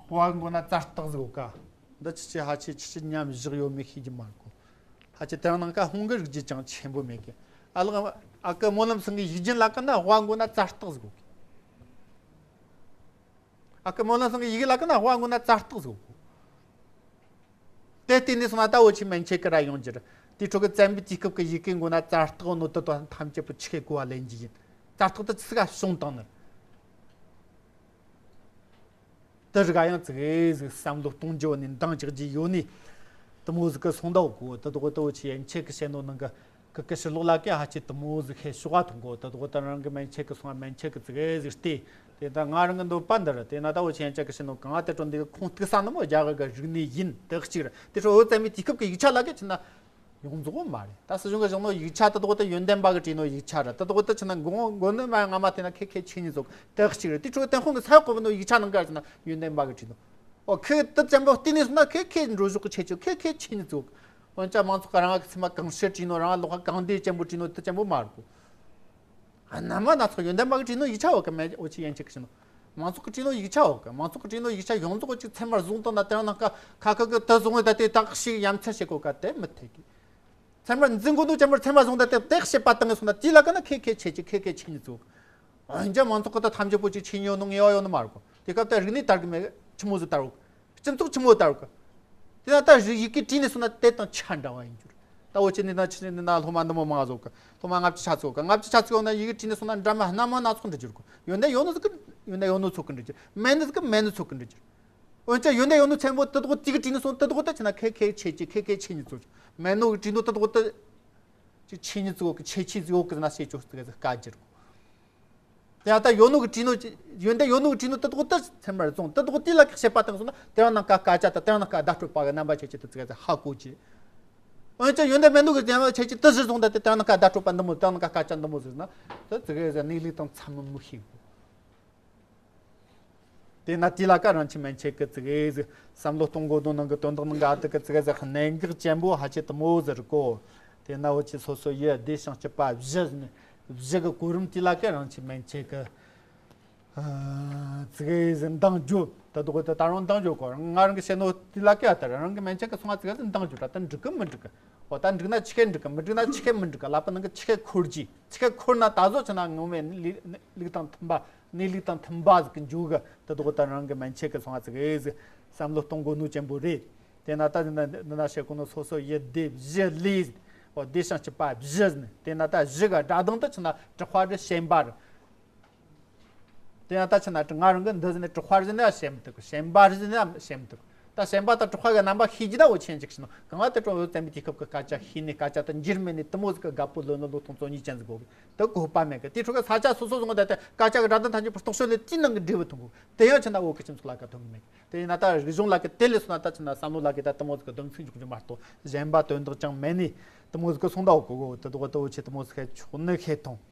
དཔའ་མགོ་ན་ཙ་རྟགས་ཟིག་གོ་ཀ། འདི་ཆི་ཆི་ཧ་ཆི་ཆི་ཆི་མཉམ་བཞག་ཡོད་མེད་ཤེས་ཀྱི་མ་གོ། ཧ་ཆི་དེ་རང་ནང་ཀ་ཧོང་གི་རིག་རྒྱུ་ཅང་ཆེན་པོ་མེད་གི། ཨ་ལགས་ཨ་ཀ་སྨོན་ལམ་ཚང་གི་ཡིག་རྒྱུན་ལ་ཀ་ན་དཔའ་མགོ་ན་ཙ་རྟགས་ཟིག་གོ་ཀི། ཨ་ཀ་སྨོན་ལམ་ཚང་གི་ཡི་གེ་ལ་ཀ་ན་དཔའ་མགོ་ན་ཙ་རྟགས་ཟིག་གོ། དེ་བལྟས་ནས་སོང་ན་ད་འོ་ཆི་མན་ཆད་ཀི་ར་ཡོང་རྒྱུ་རེད། དེ་འཕྲོ་གི་བཙན་པོའི་དུས་སྐབས་ཀྱི་ཡི་གེ་མགོ་ན་ཙ་རྟགས་ནོ་དུ་དོ་ཐམས་ཅད་པོ་ཆི་གེ་གོ་བ་ལེན་རྒྱུ་ཡིན། ཙ་རྟགས་དུ་ཆི་ག་བྱུང་བཏང་ནི། དེ་རིག་ག་ཡང་ཙི་གེ་ཟིག་བསམ་བློ་གཏོང་རྒྱུ་ནི་འདང་རྒྱག་རྒྱུ་ཡོད་ནི། དུ་མོ་ཟིག་གི་སོང་ད་འོ་གོ། དུ་དོ་དུ་འོ་ཆི་ཡན་ཆད་ཀི་བཤད་ནོ་ནང་གི་ཀི་ཀི་ཕྱི་ལོགས་ལ་ཀི་ཧ་ཆི་དུ་མོ་ཟིག་ཧེ་ཤོག་ག་ཐོང་གོ། དུ་དོ་དུ་རང་གི་མན་ཆད་ཀི་སོང་བ་མན་ཆད་ཀི་ཙི་གེ་ཟིག་སྟེ། དེ་ད་ང་རང་གི་འདོད་པ་འདི་རེད། དེ་ན་ད་འོ་ཆི་ཡན་ཆད་ཀི་བཤད་ནོ་གང་ང་དེ་འཕྲོ་འདི་གི་ཁུངས་གཏུགས་ས་ནི་མོ་རྒྱ་གར་གི་རིག་གནས་ཡིན། དེ་གཅིག་རེད། དེ་འཕྲོ་འོ་བཙན་པོའི་དུས་སྐབས་ཀྱི་ཡིག་ཆ་ལ་ཀི་ཆི་ན་ཡོངས་རྫོགས་མ་རེད། ད་སྲིད་གཞུང་གི་གཞུང་ནོ་ཡིག་ཆ་དུ་དོ་དུ་ཡོན་ཏན་པ་གི་བྲིས་ནོ་ཡིག་ཆ་རེད། དུ་དོ་དུ་ཆི་ན་མགོ་མགོ་ནི་མ་ང་མ་དེ་ན་ཁེ་ཁེ་ཆི་ཉི་ཙོག་དེ་གཅིག་རེད། དེ་འཕྲོ་ཏན་ཧོང་གི་ས་གོ་བ་ནོ་ཡིག་ཆ་ནང་ག་ཆི་ན་ཡོན་ཏན་པ་གི་བྲིས་ནོ། ཨོ་ཁེ་དུ་བཙན་པོ་བལྟས་ནས་སོང་ན་ཁེ་ཁེ་འགྲོ་ཞོག་གི་ཆེ་ཆེ་ཁེ་ཁེ་ཆི་ཉི་ཙོག་འོན་ཀྱང་མང་ཚོགས་ཀ་རང་གི་ཚེ་མ་གང་ཤེས་བྲིས་ནོ། རང་ལོག་གང་བདེ་ཅན་པོ་བྲིས་ནོ་དུ་ཅན་པོ་མ་རེད་གོ། ཨ་ན་མ་ན་ཚོགས་ཡོན་ཏན་པ་གི་བྲིས་ནོ་ཡིག་ཆ་འོ་ཀ་མེད། འོ་ཆི་ཡན་ཆད་ཀི་ཆི་ནོ། མང་ཚོགས་ཀྱི་བྲིས་ནོ་ཡིག་ཆ་འོ་ཀ། མང་ཚོགས་ཀྱི་བྲིས་ནོ་ཡིག་ཆ་ཡོངས་རྫོགས་ཀྱི་ཚད་མར་བཟུང་བཏང་ན་དེ་རང་ནང་ཀ་ཁ་ཁ་གི་དུ་བཟུང་བའི་ད་དེ་དག་ཞིག་ཡ་མཚར་བྱེད་གོ་ཀ་དེ་མི་འཐད་གི། ཚད་མར་འཛིན་གོ་ནོ་ཅན་པར་ཚད་མར་བཟུང་ད་དེ་དེ་བཤད་པ་བཏང་ངེ་སོང་ན་དེ་ལ་ཀ་ན་ཁེ་ཁེ་ཆེ་ཆེ་ཁེ་ཁེ་ཆི་ཉི་ཙོག་འོན་ཀྱང་མང་ཚོགས་ཀྱི་ད་ཐམས་ཅད་པོ་ཅིག་ཆི་ཉི་ཡོད་ནོ་ངེས་པ་ཡོད་ནོ་མ་རེད་གོ། དེ་སྐབས་ད་རིག་གནས་དར་གི་མེད། ཆི་མོ་ཟིག་དར་འོ། སྤྱི་ཚོགས་ཆི་མོ་དར་འོ་ཀ། དེ་ན་ད་རིག་ཡི་གེ་བྲིས་ནས་སོང་ན་དེ་དང་ཆ་འདྲ་བ་ཡིན་རྒྱུ་རེད། ད་འོ་ཆི་ནི་ན་ཆི་ནི་ན་སློབ་མ་འདི་མོ་མང་ཟོག་གི། སློབ་མ་ལྔ་བཅུ་ཆ་ཙིག་གི། ལྔ་བཅུ་ཆ་ཙིག་ཡོང་ན་ཡི་གེ་བྲིས་ནས་སོང་ན་འདྲ་མ་སྣ་མང་སྣ་ཚོགས་འབྲི་རྒྱུ་རེད་གོ། ཡོན་ཏན་ཡོད་ནོ་ཟིག་གི་ཡོན་ཏན་ཡོད་ནོ་ཚོགས་གི་འབྲི་རྒྱུ། མེད་ནི་ཟིག་གི་མེད་ནོ་ཚོགས་གི་འབྲི་རྒྱུ་རེད། འོན་ཀྱང་ཡོན་ཏན་ཡོད་ནོ་ཆེན་པོ་དེ་དག་དེ་གི་བྲིས་ནས་སོང་དེ་དག་དེ་ཆི་ན་ཁེ་ཁེ་ཆེ་ཆེ་ཁེ་ཁེ་ཆི་ཉི་ཙོག་མེད་ནོ་གི་བྲིས་ནོ་དེ་དག་དེ་ཅིག་ཆི་ཉི་ཙོག་གི་ཆེ་ཆེ་ཟིག་ཡོད་གི་ན་ཤེས་ཆོག་ཟིག་གི་དཀའ་རྒྱུ་རེད་གོ། དེ་ཡང་ད་ཡོད་ནོ་གི་བྲིས་ནོ་ཅི་ཡོན་ཏན་ཡོད་ནོ་གི་བྲིས་ནོ་དེ་དག་དེ་ཚད་མར་བཟུང་། དེ་དག་དེ་ལ་ཁེ་བཤད་པ་བཏང་སོང་ན་དེ་རང་ནང་ཀ་སྐད་ཆ་དང་དེ་རང་ནང་ཀ་བརྡ་སྤྲོད་པ་གི་རྣམ་པ་ཆེ་ཆེ་དེ་ཙི་ག་ཧ་གོ་ཅི། འོན་ཀྱང་ཡོན་ཏན་མེད་ནོ་གི་རྣམ་པ་ཆེ་ཆེ་དེ་གཞིར་བཟུང་ད་དེ་དེ་རང་ནང་ཀ་བརྡ་སྤྲོད་པ་འདི་མོ་དེ་རང་ནང་ཀ་སྐད་ཆ་འདི་མོ་ཟེར་ན་དེ་ཙི་ག་ཟེར་གནས་ལུགས་དང་འཚམ་མི་ཤེས་གོ། དེ་ན་དེ་ལ་ཀ་རང་ཆི་མན་ཆད་ཀི་ཙི་གེ་ཟིག་བསམ་བློ་གཏོང་དགོས་དོན་ནང་གི་དོན་དག་ནང་གི་ཨ་ཏི་ཀི་ཙི་གེ་ཟིག་གནད་འགག་ཅན་པོ་ཧ་ཅི་དུ་མོ་ཟིག་རེད་གོ། དེ་ན་འོ་ཆི་སོ་སོ་ཡི་སྡེ་ཞིང་སྐྱིད་པ་བཞི་ཟེར་ནས་བཞི་གི་གོ་རིམ་དེ་ལ་ཀ་རང་ཆི་མན་ཆད་ཀི་ཨ་ཙི་གེ་ཟིག་འདང་རྒྱོབ། ད་དུ་གོ་ད་ད་རུང་འདང་རྒྱོབ་གོ། ང་རང་གི་བཤད་ནོ་དེ་ལ་ཀ་ཨ་ད་རང་གི་མན་ཆད་ཀི་སོང་ཨ་ཙི་གེ་ཟིག་འདང་རྒྱོབ་ར། ད་འགྲིག་གི་མི་འགྲིག་གི། འོ་ད་འགྲིག་ན་ཆི་ཁེ་འགྲིག་གི། མི་འགྲིག་ན་ཆི་ཁེ་མི་འགྲིག་གི། ལབ་པ་ནང་གི་ཆི་ཁེ་འཁོར་གྱི། ཆི་ཁེ་འཁོར་ན་ད་གཟོད་ཆི་ན་ངོ་མའི་ལུགས་ལུགས་དང་མཐུན་པ། གནས་ལུགས་དང་མཐུན་པ་ཟིག་གི་འཇུག་གི། དེ་དག་ད་རང་གི་མན་ཆད་ཀི་སོང་ཨ་ཙི་གེ་ཟིག་བསམ་བློ་གཏོང་དགོས་ནོ་ཅན་པོ་རེད། དེ་ན་ད་འདི་ན་འདི་ན་བཤད་གོ་ནོ་སོ་སོ་ཡི་སྡེ་བཞི་ལས། འོ་སྡེ་ཞིང་སྐྱིད་པ་བཞི་ཟེར་ནས། དེ་ན་ད་བཞི་གི་སྒྲ་གདངས་དེ་ཆི་ན་དྲག་པ་རེད་ཞན་པ་རེད། དེ་ཡང་ད་ཆི་ན་ང་རང་གི་འདི་ཟེར་ནས་དྲག་པ་རེད་ཟེར་ནས་བཤད་མི་ཐུབ་གི། ཞན་པ་རེད་ཟེར་ནས་བཤད་མི་ཐུབ་གི། ད་ཞེན་པ་དང་གྲགས་པ་གི་རྣམ་པ་ཤེས་རྒྱུ་ད་འོ་ཆེན་ཅིག་ཤི་ནོ། གང་ལ་དེ་ཀྲུང་ཨུ་བཙན་པོའི་དུས་སྐབས་ཀྱི་སྐད་ཆ་ཤེས་ནས་སྐད་ཆ་དེ་འགྱུར་མེད་ནས་དེ་མོ་ཟིག་གི་རྒད་པོ་ལོན་ལོན་ལོ་ཐོང་ཚོ་གཉིས་ཅན་ཟིག་དགོས་གི། དེ་གོ་བ་མེད་གི། དེ་ཕྲུ་གུ་ས་ཆ་སོ་སོ་ཟིག་ངོ་ད་དེ་སྐད་ཆ་གི་སྒྲ་གདངས་ཐམས་ཅད་པར་རྟོག་ཞིབ་ལས་དེའི་ནང་གི་འབྲས་བུ་ཐོན་གོ། དེ་ཡང་ཆི་ན་བོད་ཀྱི་སྤྱི་ཚོགས་ལ་ཀ་ཐོན་གི་མེད་གི། དེ་ཡིན་ན་ད་རིག་གཞུང་ལ་ཀ་དེ་ལས་སོང་ན་ད་ཆི་ན་བསམ་བློ་ལ་ཀ་ད་དེ་མོ་ཟིག་གི་སྡོམ་ཚིག་འཇོག་རྒྱུ་མ་གཏོགས་ཞེན་པ་དོན་དག་ཅང་མེད་ནས་དེ་མོ་ཟིག་གི་སོང་ད་འོ་གོ་གོ། དེ་དོ་དེ་འོ་ཆེ་དེ་མོ་ཟིག་ཁེ་ཆོག་ནི་ཁེ་ཐོང་།